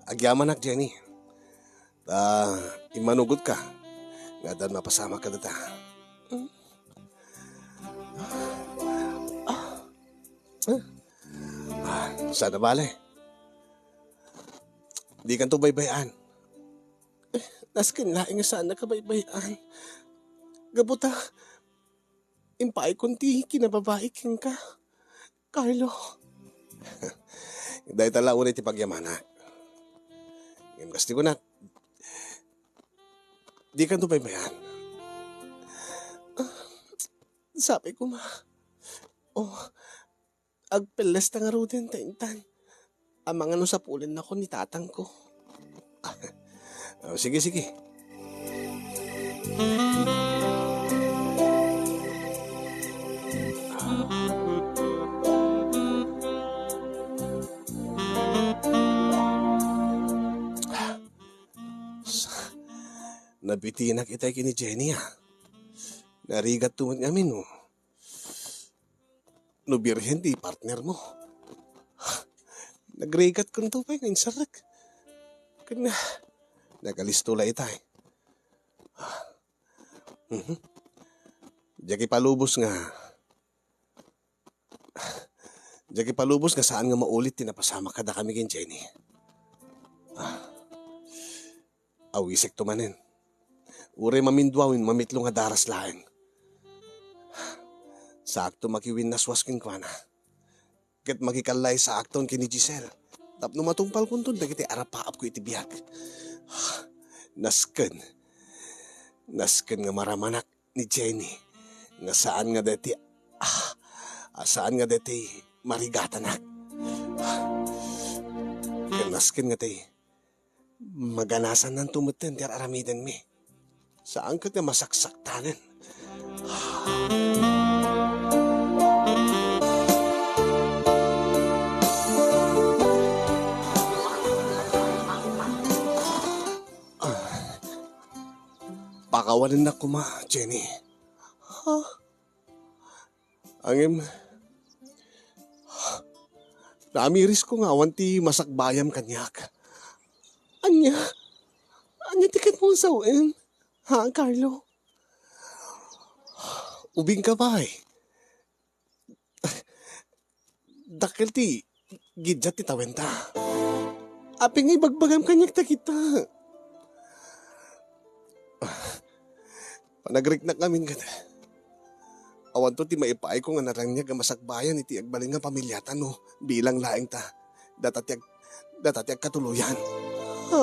Agyamanak, Jenny. Ta, immanugotka nga addan mapasamak kadata. Ah, saan a bale? Dikanto baybay-an. Nasken laeng nga saanna kabaybay-an. Gapu ta, impaayko ti kinababaik kenka, Carlo. Dayta la unay ti pagyamanak. Ngem kas ti kunak, dikanto baybay-an. Ah, sapay koma. Oh, agpelles ta ngaruden ta intan. Amangan no sapulennakon ni tatangko. Oh, sige, sige. Sa-, nabitinak itay ken ni Jenny, ah. Narigatto met ngamin, oh. No birhen ti partnermo. Nagrigatkonto pay nga inserrek. Ken, nagalisto la itay. Mhm. Diak ipalubos nga, diak ipalubos nga saan nga maulit ti napasamak kadakami ken Jenny. Ah. Awisekto manen. Uray mamindua wenno mamitlo nga daras laeng. Saakto makiwinnaswas kenkuana. Ket makikallaysakton ken ni Giselle tapno matungpalkonton dagiti arapaapko iti biag. Nasken. Nasken nga maramanak ni Jenny nga saan nga daytoy, ah, ah, saan nga daytoy marigatanak. Ken Asken nga ti, maganasannanto metten ti ar-aramidenmi. Saan ket nga masaksaktanen. Pakawanennak koma, Jenny. Ha? Ngem, naamirisko nga awan ti masakbayam kaniak. Ania? Ania ti ketmo nga sawen? Ha, Carlo? Ubingka pay. Dakkel ti gidiat ti tawenta. Apay nga ibagbagam kaniak dagita? Panagriknak ngamin ket awanto ti maipaayko nga narangyak nga masakbayan iti agbalin nga pamiliata no bilang laeng ta data ti ag-, data ti agkatuloyan. Ha?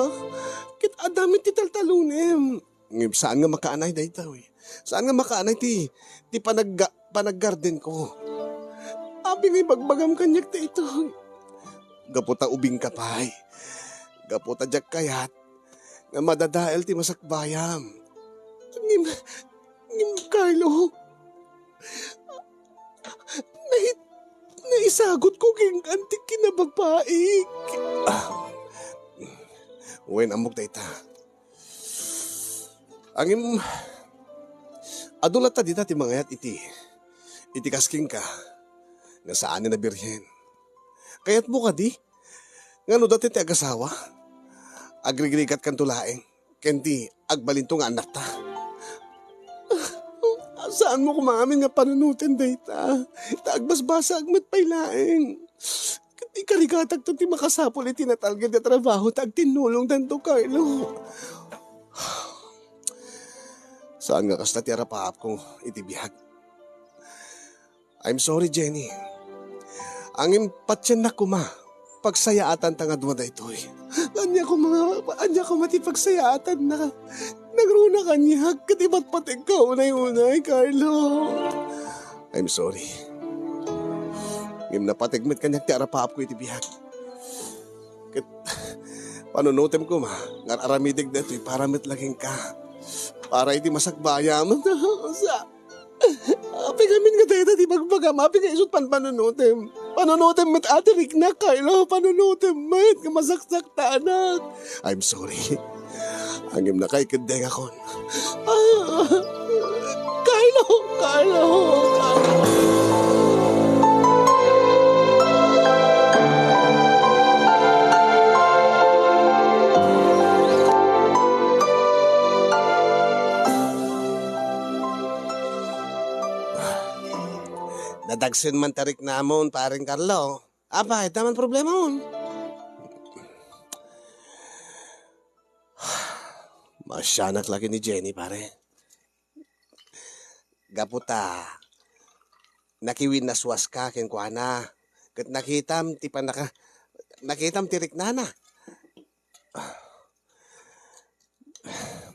Ket adda met ti taltalonem. Ngem saan nga makaanay daytoy. Saan nga makaanay ti, ti panagga-, panaggardenko. Apay nga ibagbagam kaniak daytoy? Gapu ta ubingka pay. Gapu ta diak kayat nga madadael ti masakbayam. Ngem, ngem, Carlo, nai-, naisagutko ken antik kinababaik. Ah. Wen, ammok dayta. Ngem, adu latta dita ti mangayat iti, iti kas kenka nga saanen a birhen. Kayatmo kadi nga no dayta ti agasawa, agrigrigatkanto laeng ken ti agbalinto nga annakta? Saanmo koma ngamin nga panunoten dayta, ta agbasbasaak met pay laeng. Ket ikarigatagto ti makasapul iti natalged nga trabaho ta agtinnulongdanto, Carlo. Saan nga kasta ti arapaapko iti biag. I'm sorry, Jenny. Ngem patiennak koma. Pagsayaatanta nga dua daytoy. Ania koma, ania koma ti pagsayaatanna? Nagruna kaniak ket ipatpategka unay-unay, Carlo. I'm sorry. Ngem napateg met kaniak ti arapaapko iti biag. Ket panunotem koma nga ar-aramidek daytoy para met la kenka. Para iti masakbayam. Sa-, apay ngamin nga dayta ti bagbagam, apay nga isut' panpanunotem? Panunotem met a ti riknak, Carlo, panunotem met nga masaksaktanak. I'm sorry. Ngem nakaikedengakon. Ah, Carlo, Carlo, Carlo. Nadagsen man ti riknamon, Pareng Carlo. Apay, adda man problemamon? Maasianak la ken ni Jenny, pare. Gapu ta nakiwinnaswaska kenkuana, ket nakitam ti pannaka-, nakitam ti riknana.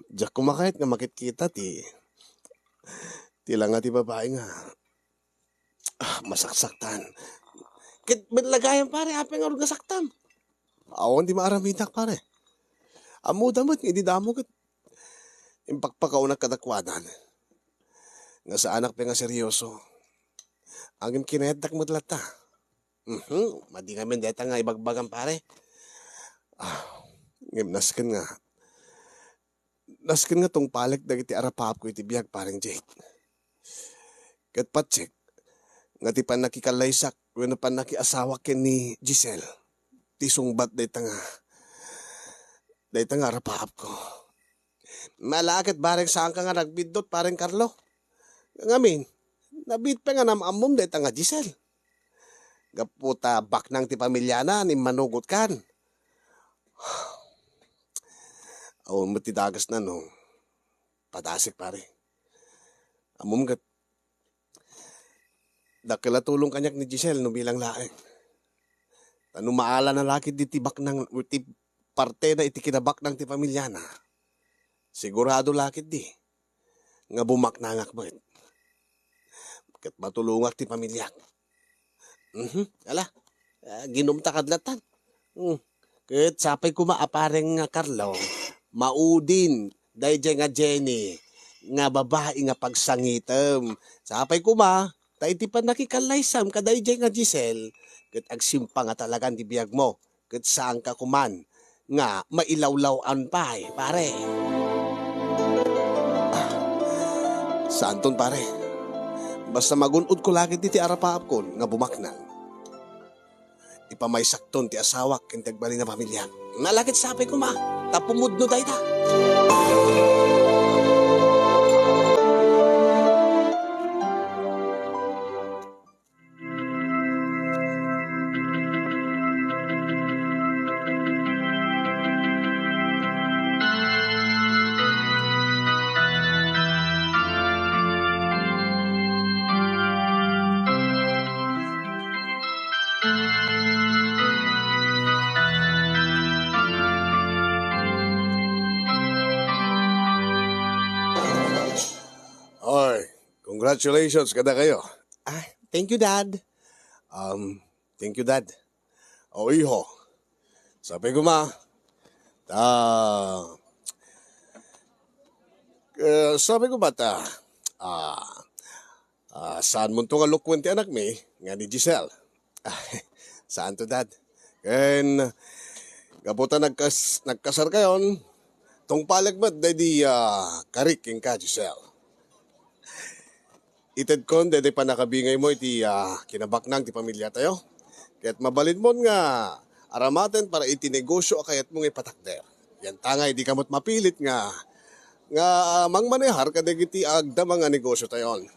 Diak koma kayat nga makitkita ti, ti langa ti babai nga, ah, masaksaktan. Ket met la gayam, pare, apay ngarud nga saktam? Awan ti maaramidak, pare. Ammoda met nga idi damo ket impakpakaunak kadakuada nga saanak pay nga serioso. Ngem kinayatdak met latta. Mhm, madi ngamin dayta nga ibagbagam, pare. Ah, ngem nasken nga, nasken nga tungpalek dagiti arapaapko iti biag, Pareng Jake. Ket patiek nga ti pannakikallaysak wenno pannakiasawak ken ni Giselle ti sungbat dayta nga, dayta nga arapaapko. Ala ket bareng saanka nga nagbiddut, Pareng Carlo. Ngamin, nabiit pay nga nam-ammom dayta nga Giselle. Gapu ta baknang ti pamiliana, immanugotkan. Awan met ti dagesna no padasek, pare. Ammom ket, dakkel a tulong kaniak ni Giselle no bilang laeng. Ta no maalana la ketdi ti baknang, ti partena iti kinabaknang ti pamiliana, sigurado la ketdi nga bumaknangak met. Ket matulongak ti pamiliak. Mhm, ala, ah, ginumta kad latan. Hmm. Ket sapay koma a pareng nga Carlo, maudin daydiay nga Jenny nga babai nga pagsangitem. Sapay koma ta iti pannakikallisim kadaydiay nga Giselle, ket agsimpang a talagan ti biagmo, ket saanka koman nga mailawlaw-an pay, pare. Saanton, pare. Basta magun-odko la ket iti arapaapkon nga bumaknang. Ipamaysakton ti asawak ken ti agbalin a pamiliak. Nalakit sapay koma, ta pumudno dayta. Oy, congratulations kadakayo. Ah, thank you, Dad. Um, thank you, Dad. O, iho. Sapay koma. Ta, eh, sapay koma ta, ah, ah, saanmonto nga lukwen ti anakmi nga ni Giselle. Saanto, Dad. Ken, gapu ta nagkas-, nagkasarkayon, tungpalek met daydi, ah, karik kenka, Giselle. Itedkon daydi pannakabingaymo iti, ah, kinabaknang ti pamiliatayo. Ket mabalinmon nga aramaten para iti negosio a kayatmo nga ipatakder. Yantangay, dika met mapilit nga, nga, ah, mangmanehar kadagiti agdama nga negosiotayon.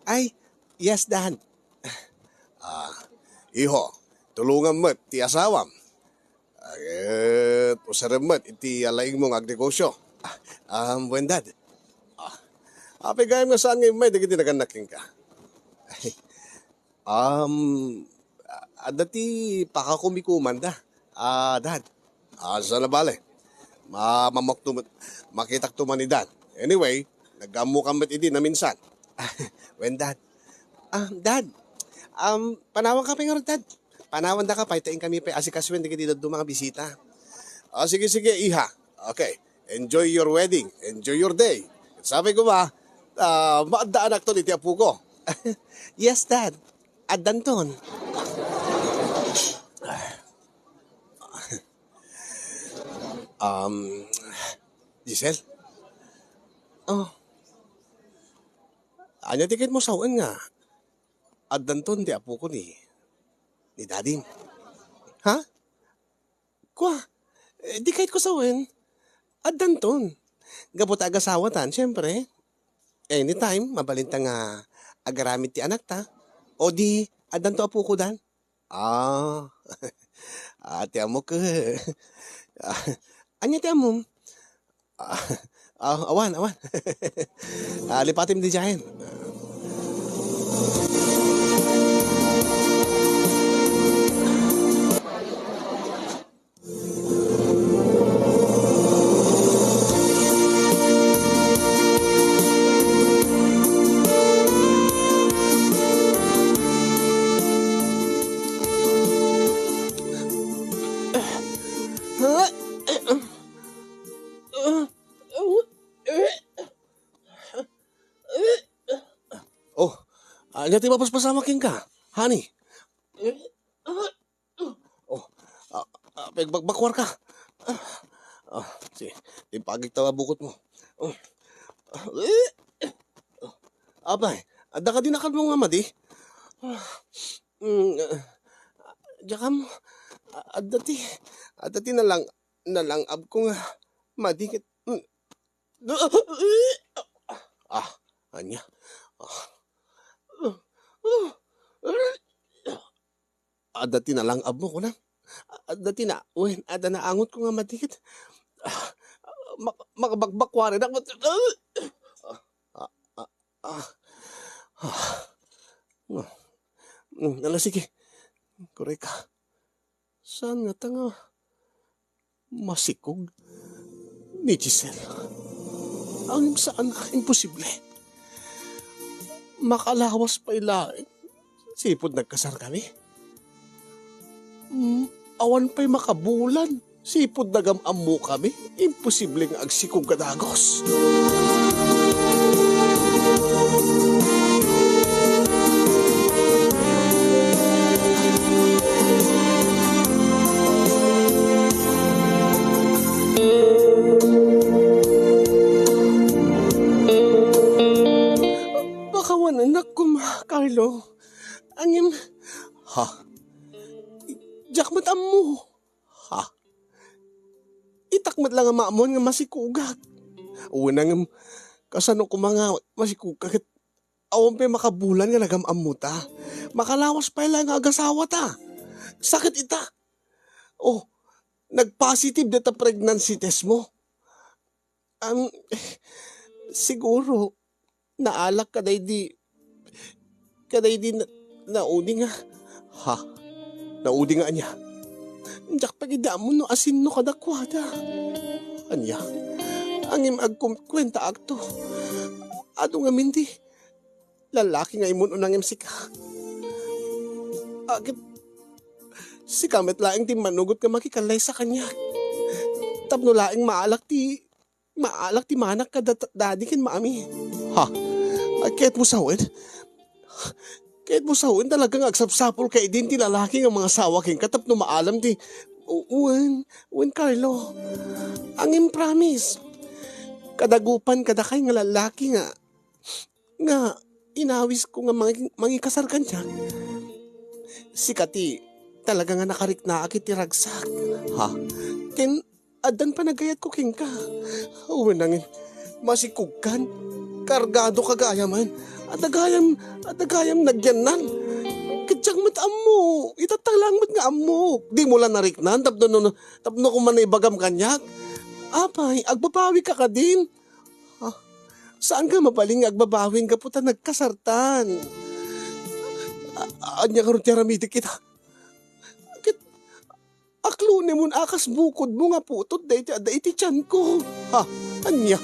Ay, yes, Dad. Ah, iho, tulongam met ti asawam. Ket usarem met iti alaingmo nga agnegosio. Ah, um, wen, Dad. Ah, apay gayam nga saan nga immay dagiti nagannak kenka? Um, a-, adda ti pakakumikumanda. Ah, Dad. Ah, saan a bale? Ma-, mamokto met, makitakto man ni Dad. Anyway, nagammokam met idi naminsan. Wen, Dad. Ah, Dad. Um, panawanka pay ngarud, Dad. Panawandaka pay, ta inkami pay asikasuen dagiti dadduma nga bisita. Ah, sige, sige, iha. Okay. Enjoy your wedding. Enjoy your day. Sapay koma, ah, maaddaanakton iti apoko. Yes, Dad. Addanton. Um, Giselle? Oh. Ania ti kayatmo sawen nga addanton ti apoko ni, ni Dadim? Ha? Kua, eh, di kayatko sawen. Addanton. Gapu ta agasawatan, siempre. Anytime, mabalinta nga agaramid ti anakta. O di, addanto apoko, Dan. Ah. Ah, ti ammok. Ah, ania ti ammom? Ah, ah, awan, awan. Ah, lipatim didiayen. Oh, ania ti mapaspasamak kenka, honey? Oh, ah, ah, pagbakbakkuarka. Ah, ah, sige, impagik ta nga bukotmo. Oh. Ah, apay, adda kadi nakanmo nga madi? Ah, mm, ah, diak ammo, ah, adda ti, adda ti nalang-, nalang-abko nga madi ket, mm. Ah, ania? Ah. Adda ti nalang-abmo, kunam? Adda ti na-, wen, adda naangotko nga madi ket, ah, mak-, makabakbakkuarenak. Ah, ah, ah, ah. Mm, ala, sige. Kureka. Saan ngata nga masikog ni Giselle? Ngem saan a, imposible. Makalawas pay laeng sipud nagkasarkami. Mm, awan pay makabulan. Sipud nagam-ammokami, imposible nga agsikog a dagus. Pakawanennak koma, Carlo. Ngem, ha? Diak met ammo. Ha? Itak met la nga maammoan nga masikogak. Wen, ngem, kasano koma nga masikogka ket awan pay makabulan nga nagam-ammota? Makalawas pay la nga agasawata. Sakit ita. Oh, nag-positive dayta pregnancy test mo. Am, siguro, naalak kadaydi, kadaydi na, naudi nga, ha? Naudi nga ania? Diak pay ketdi ammo no asinno kadakuada. Ania? Ngem agkumkuentaakto. Adu ngamin ti lalaki nga immun-una ngem sika. Agit, sika met laeng ti manugot nga makikallaysa kaniak. Tapno laeng maalak ti, maalak ti manak kada t-, dadi ken mami. Ha? Ay, kayatmo sawen? Kayatmo sawen talaga nga agsapsapulka idin ti lalaki nga mangasawa kenka tapno maalam ti, u-, wen, wen, Carlo. Ngem promise. Kadagupan kadakay nga lalaki nga nga inawisko nga mangi-, mangikasar kaniak. Sika ti talaga nga nakariknaak iti ragsak. Ha? Ken addan panagayatko kenka. Wen, nangin, masikogkan. Kargadoka gayamen. Adda gayam, adda gayam nagyannan. Ket diak met ammo. Itatta lang met nga ammok. Dimo la nariknan tapno no, tapno koma naibagam kaniak. Apay, agbabawika kadin? Ah, saan nga mabalin nga agbabawin gapu ta nagkasartan? A-, ania ngarud ti aramidek ita? Ket aklonemon a kas bukodmo nga putot daytoy adda iti tianko. Ha? Ania?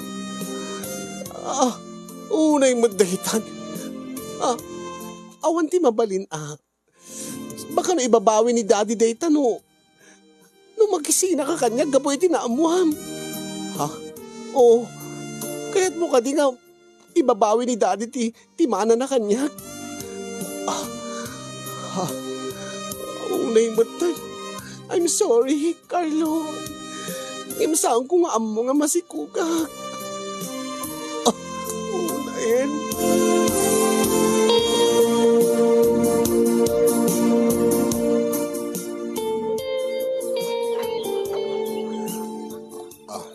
Ah, unay met daytan. Ah, awan ti mabalin a. Baka no ibabawi ni Daddy dayta no, no magisinaka kaniak gapu iti naammuam. Ha? Oo. Kayatmo kadi nga ibabawi ni Daddy ti, ti manana kaniak? Ah. Ha? Unay met. I'm sorry, Carlo. Ngem saanko nga ammo nga masikogak. Ah, unayen. Ah,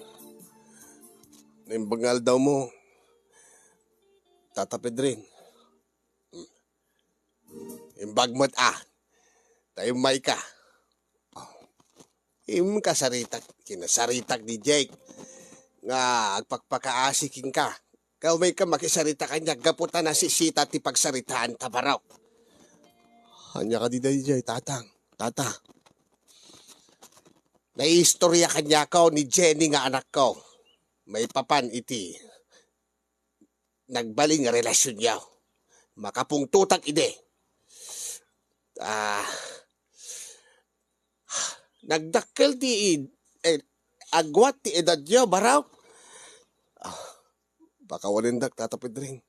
naimbag nga aldawmo, Tata Pedring. Imbag met a, ta immayka. Im, kasaritak, kinasaritak ni Jake nga agpakpakaasi kenka. Kaw, mayka makisarita kaniak gapu ta nasisita ti pagsaritaanta, Barok. Ania kadi daydiay, tatang, tata? Naiistorya kaniakaw ni Jenny nga anakko maipapan iti nagbalin nga relasionyo. Makapungtotak idi. Ah, nagdakkel ti ed-, eh, agwat ti edadyo, Barok. Ah, pakawanendak, Tata Pedring.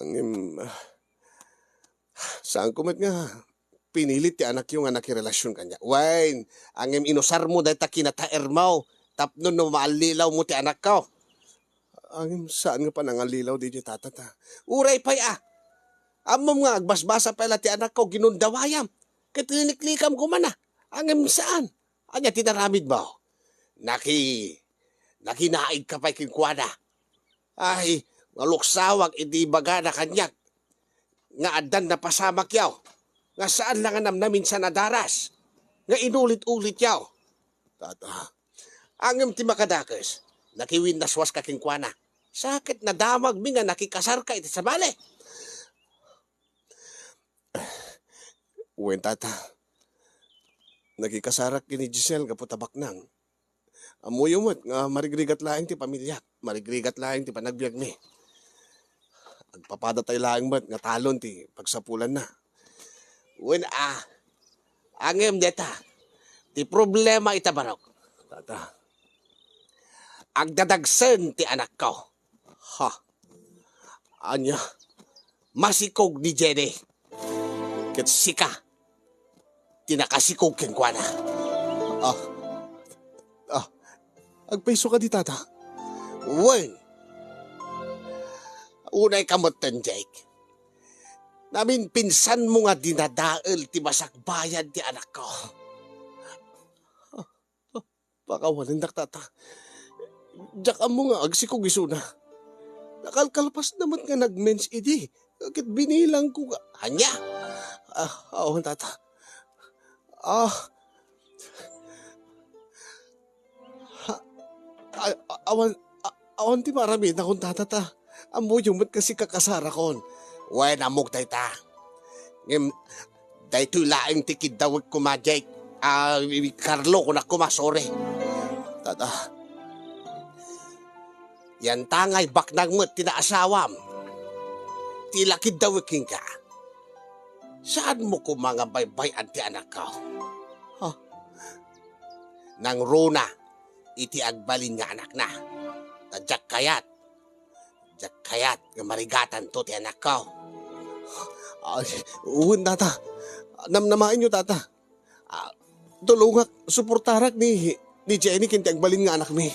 Ngem, ah, saanko met nga pinilit ti anakyo nga nakirelasion kaniak. Wen, ngem inusarmo dayta kinataermo tapno no maallilawmo ti anakko. Ngem saan nga panangallilaw daydiay, tata, ta. Uray pay a. Ammom nga agbasbasa pay la ti anakko, ginundawayam. Ket liniklikam koma na. Ngem saan. Ania ti naramidmo? Naki-, nakinaigka pay kenkuana. Ay, naluksawak iti ibagana kaniak nga addan napasamakyo, nga saan la nga namnaminsan a daras, nga inulit-ulityo. Tata, ngem ti makadakes, nakiwinnaswaska kenkuana. Sa ket nadamagmi nga nakikasarka iti sabali. Wen, tata. Nakikasarak ken ni Giselle gapu ta baknang. Ammoyo met nga marigrigat laeng ti pamiliak, marigrigat laeng ti panagbiagmi. Agpapadatay laeng met nga talon ti pagsapulanna. Wen a, ngem dayta, Ti problema ita, Barok. Tata, agdadagsen ti anakko. Ha? Ania? Masikog ni Jenny. Ket sika ti nakasikog kenkuana. Ah. Ah. Agpayso kadi, Tata? Wen. Unay ka metten, Jake. Naminpinsanmo nga dinadael ti masakbayan ti anakko. Pakawanendak, Tata. Diak ammo nga agsikog isuna. Nakalkalpasna met nga nag-mens idi. Ket binilangko nga, ania? Ah, awan, Tata. Ah. Ha, a-, a-, awan, a-, awan ti maaramidakon, Tata, ta ammoyo met nga sika kasarakon. Wen, ammok dayta. Ngem, daytoy laeng ti kiddawek koma, Jake. Ah, Carlo, kunak koma, sorry. Tata. Yanta ngay baknang met ti naasawam. Ti la kiddawek kenka. Saanmo koma nga baybay-an ti anakko? Ha? Nangruna iti agbalin nga anakna. Ta diak kayat, diak kayat nga marigatanto ti anakko. Ay, wen, Tata. Namnamaenyo, Tata. Ah, tulongak, suportarak ni, ni Jenny ken ti agbalin nga anakmi.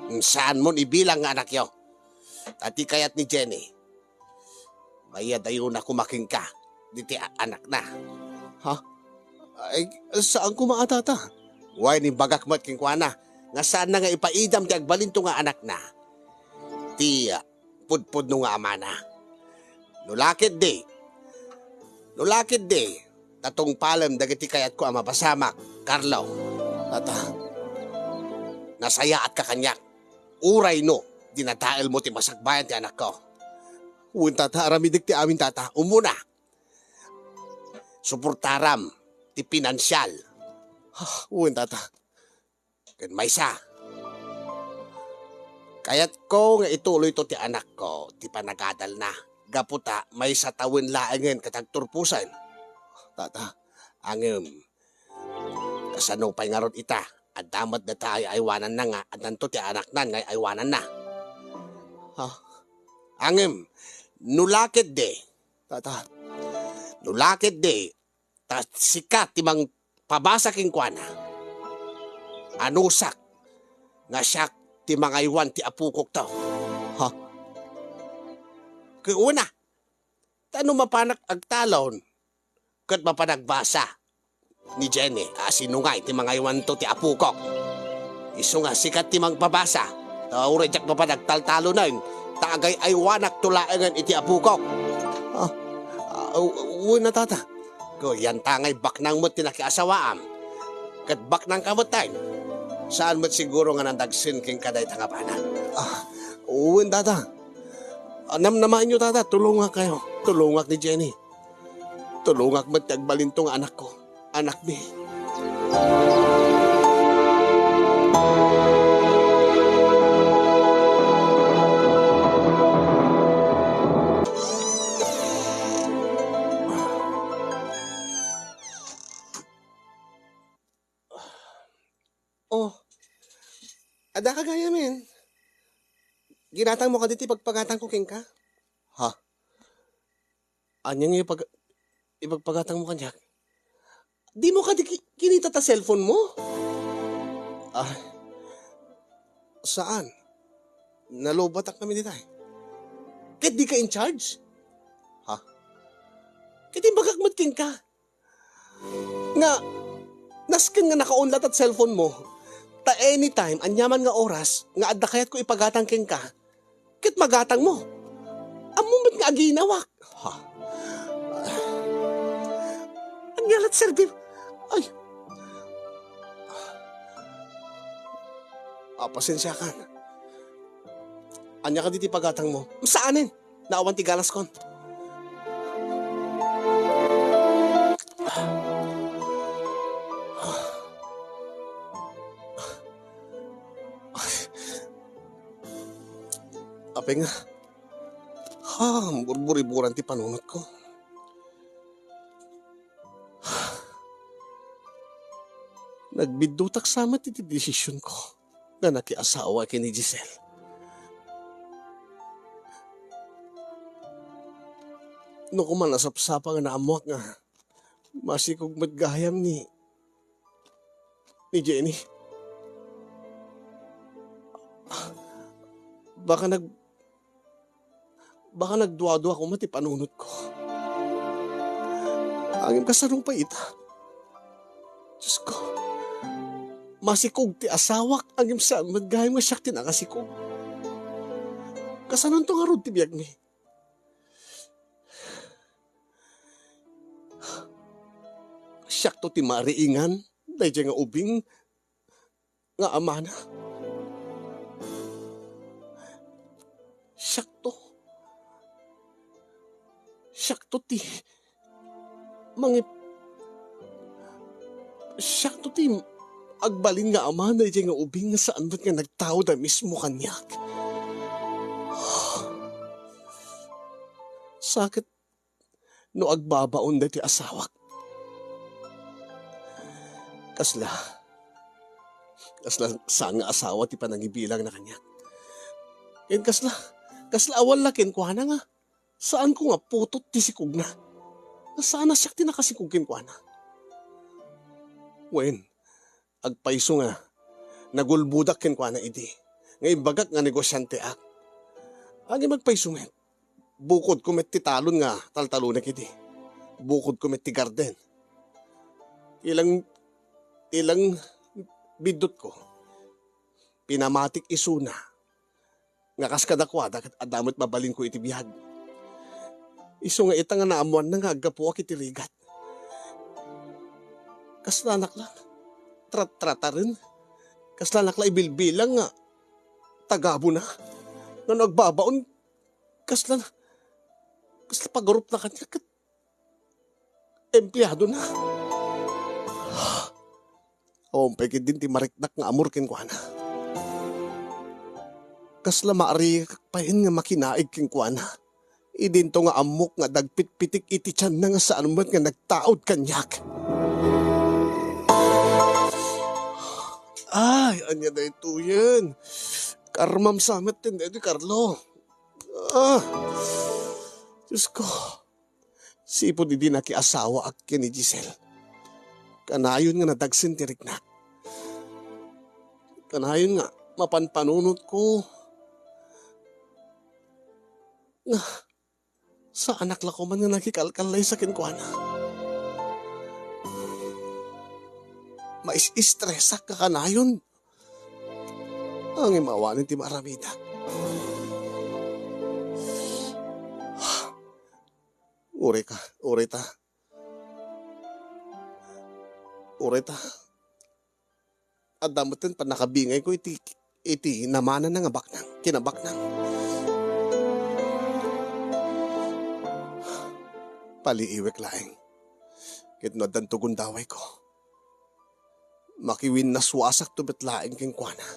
Saanmon ibilang nga anakyo. Ta ti kayat ni Jenny, mayadayo na koma kenka diti a-, anakna. Ha? Ay, saan koma a, Tata? Wen, imbagak met kenkuana nga saanna nga ipaidam ti agbalinto nga anakna ti, ah, pudpudno nga amana. No la ketdi, no la ketdi, ta tungpalem dagiti kayatko a mapasamak, Carlo. Tata, nasayaatka kaniak. Uray no, dinadaelmo ti masakbayan ti anakko. Wen, Tata, aramidek ti amin, Tata. Umuna, suportaram ti pinansial. Ah, wen, Tata. Ken maysa, kayatko nga ituloyto ti anakko ti panagadalna, gapu ta maysa tawen laengen ket agturposen. Tata, ngem, kasano pay ngarud ita? Adda met dayta ay-aywananna nga addanto ti anaknan nga ay-aywananna. Ha? Ngem, no la ketdi, Tata, no la ketdi, ta sika ti mangpabasa kenkuana. Anusak nga siak ti mangaywan ti apokokto. Ha? Ket una, ta no mapanak agtalon, ket mapan agbasa ni Jenny a sino ngay ti mangaywanto ti apokok. Isu nga sika ti mangpabasa, ta uray diak mapan agtaltalonen, ta agay-aywanakto laengen iti apokok. Ah, ah, wen a, Tata. Kuyanta ngay baknang met ti nakiasawaam. Ket baknang ka met, tay. Saan met siguro nga nadagsen kenka dayta nga banag? Ah, wen, Tata. Ah, namnamaenyo, Tata, tulongak kayo. Tulongak ni Jenny. Tulongak met ti agbalinto nga anakko. Anakmi. Oh, adda ka gayamen. Ginatangmo kadi ti pagpagatangko kenka? Ha? Ania nga ipag-, ipagpagatangmo kaniak? Dimo kadi ki-, kinita ta cellphone mo? Ah, saan? Nalobatak kami ditay. Ket di ka in charge? Ha? Ket imbagak met kenka nga nasken nga naka-on latta ti cellphone mo, ta anytime, aniaman nga oras nga adda kayatko ipagatang kenka, ket magatangmo. Ammom met nga aginawak. Ha? Ania latta ti serbi? Ay. Ah, pasensiakan. Ania kadi ti pagatangmo? Saanen. Naawan ti galaskon. Apay nga, ha, burburiburan ti panunotko. Nagbiddutak sa met iti desisionko nga nakiasawa ken ni Giselle. No koma nasapsapa nga naammoak nga masikog met gayam ni, ni Jenny. Baka nag-, baka nagduadua koma ti panunotko. Ngem kasano pay ita? Diosko, masikog ti asawak, ngem saan met gayam nga siak ti nakasikog. Kasanonto ngarud ti biagmi? Siakto ti mariingan daydiay nga ubing nga amana. Siakto. Siakto ti mangip-, siakto ti agbalin nga ama daydiay nga ubing nga saan met nga nagtaud a mismo kaniak. Sakit no agbabaon daytoy asawak. Kasla, kasla saan nga asawa ti panangibilangna kaniak. Ken kasla, kasla awan la kenkuana nga saanko nga putot ti sikogna. Nga saan a siak ti nakasikog kenkuana. Wen, agpayso nga nagulbodak kenkuana idi nga imbagak nga negosianteak. Ngem agpayso met, bukodko met ti talon nga taltalonek idi. Bukodko met ti garden. Ilang, ilang biddutko, pinamatik isuna nga kas kadakuada ket adda met mabalinko iti biag. Isu nga ita nga naammoanna nga aggapuak iti rigat. Kaslanak la tratrataren. Kaslanak la ibilbilang nga tagabona. Ngano agbabaon? Kasla, kasla pagarupna kaniak ket empleadona. Awan pay ketdin ti mariknak nga amor kenkuana. Kasla maarigak payen nga makinaig kenkuana. Idinto nga ammok nga dagpitpitik iti tianna nga saan met nga nagtaud kaniak. Ay, ania daytoyen? Karmam sa met ten daytoy, Carlo. Ah, Diosko. Sipud idi nakiasawaak ken ni Giselle, kanayon nga nadagsen ti riknak. Kanayon nga mapanpanunotko nga saanak la koman nga nakikalkallaysa kenkuana. Mais-istresak nga kanayon. Ngem awanen ti maaramidak. Uray ka, uray ta. Uray ta. Adda metten pannakabingayko iti, iti namanana nga baknang, kinabaknang. Paliiwek laeng. Ket no addanto gundawayko, makiwinnaswasakto met laeng kenkuana.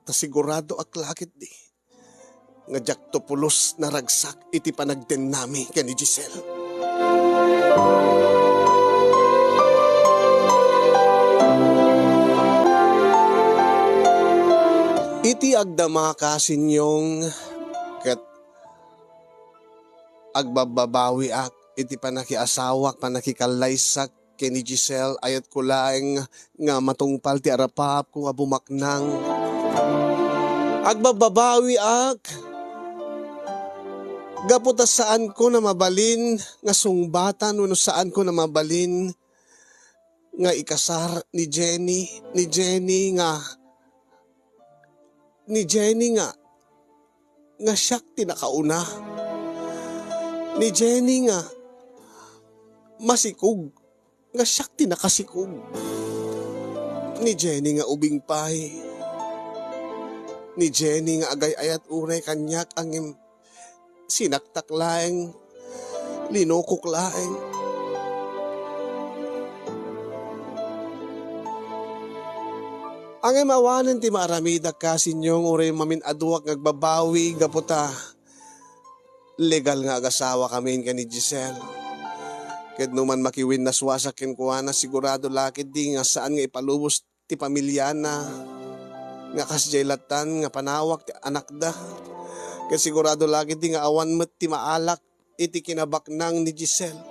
Ta siguradoak la ketdi nga diakto pulos naragsak iti panagdennami ken ni Giselle. Iti agdamaka, Sinyong, ket agbabbabawiak iti pannakiasawak, pannakikallaysak, ken ni Giselle, ayatko laeng nga matungpal ti arapaapko nga bumaknang. Agbabbabawiak gapu ta saanko na mabalin nga sungbatan wenno saanko na mabalin nga ikasar ni Jenny, ni Jenny nga, ni Jenny nga, nga siak ti nakauna. Ni Jenny nga masikog, nga siak ti nakasikog. Ni Jenny nga ubing pay. Ni Jenny nga agay-ayat unay kaniak, ngem sinaktak laeng, linokok laeng. Ngem awanen ti maaramidak, Sinyong, uray mamin-aduak nga agbabawi gapu ta legal nga agasawakamin ken ni Giselle. Ket no man makiwinnaswasak kenkuana, sigurado la ketdi nga saan nga ipalubos ti pamiliana nga kasdiay lattan nga panawak ti anakda. Ket sigurado la ketdi nga awan met ti maalak iti kinabaknang ni Giselle.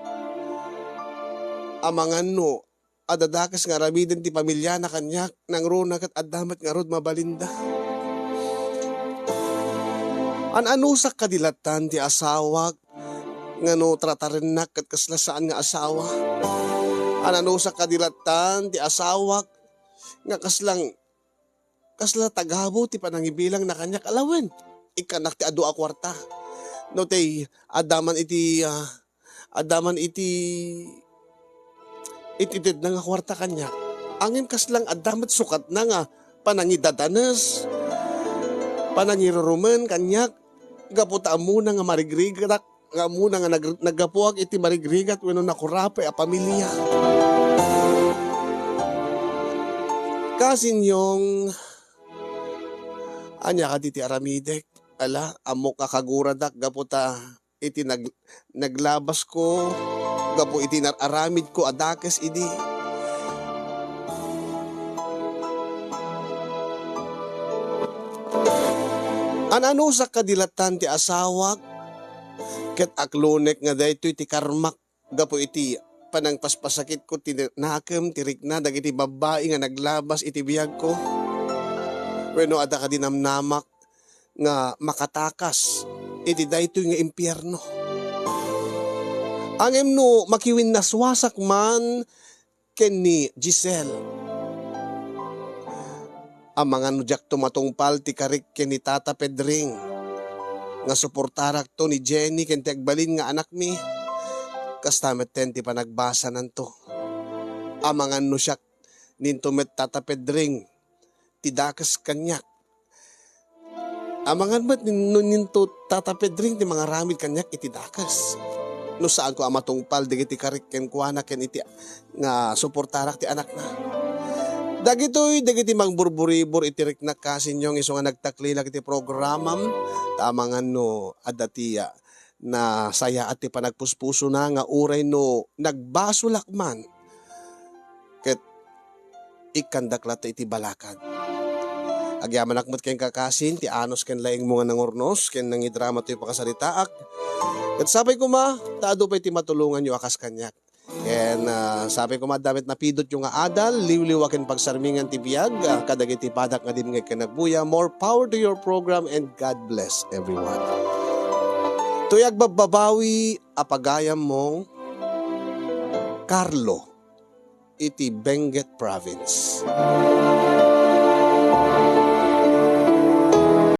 Amangan no adda dakes nga aramiden ti pamiliana kaniak, nangruna ket adda met ngarud mabalinda. An-anusak kadi lattan ti asawak nga no tratarennak ket kasla saan nga asawa? An-anusak kadi lattan ti asawak nga kaslang, kasla tagabu ti panangibilangna kaniak? Alawen, ikkannak ti adu a kuarta. No ti adda man iti, ah, adda man iti it-itedna nga kuarta kaniak. Ngem kaslang adda met sukatna nga panangidadanes, panangirurumen kaniak, gapu ta ammona nga marigrigatak, nga ammona nga nag-, naggapuak iti marigrigat wenno nakurapay a pamilia. Kasinyong, ania kadi ti aramidek? Ala, ammok a kaguradak gapu ta iti nag-, naglabasko, gapu iti nar-aramidko a dakes idi. An-anusak kadi lattan ti asawak, ket aklonek nga daytoy ti karmak gapu iti panangpaspasakitko ti nakem ti rikna dagiti babbai nga naglabas iti biagko? Wenno adda kadi namnamak nga makatakas iti daytoy nga impierno? Ngem no makiwinnaswasak man ken ni Giselle, amangan no diakto matungpal ti karik ken ni Tata Pedring nga suportarakto ni Jenny ken ti agbalin nga anakmi, kasta metten ti panagbasananto. Amangan no siak ninto met, Tata Pedring, ti dakes kaniak. Amangan met nin-, no ninto Tata Pedring ti mangaramid kaniak iti dakes, no saanko a matungpal dagiti karik kenkuana ken iti nga suportarak ti anakna. Dagitoy dagiti mangburburibor iti riknak, kasinyong, isu nga nagtaklilak iti programam, ta amangan no adda ti, ah, nasayaat ti panagpuspusona nga uray no nagbasolak man, ket ikkandak latta iti balakad. Agyamanak met kenka, kasin, ti anus ken laingmo nga nangurnos ken nangidrama toy pakasaritaak. Ket sapay koma ta adu pay ti matulonganyo a kas kaniak. Ken, ah, sapay koma adda met napidotyo nga adal, liwliwa ken pagsarmingan ti biag, ah, kadagiti padak nga dimngeg ken agbuya. More power to your program and God bless everyone. Toy agbabbabawi a pagayammo, Carlo, iti Benguet Province.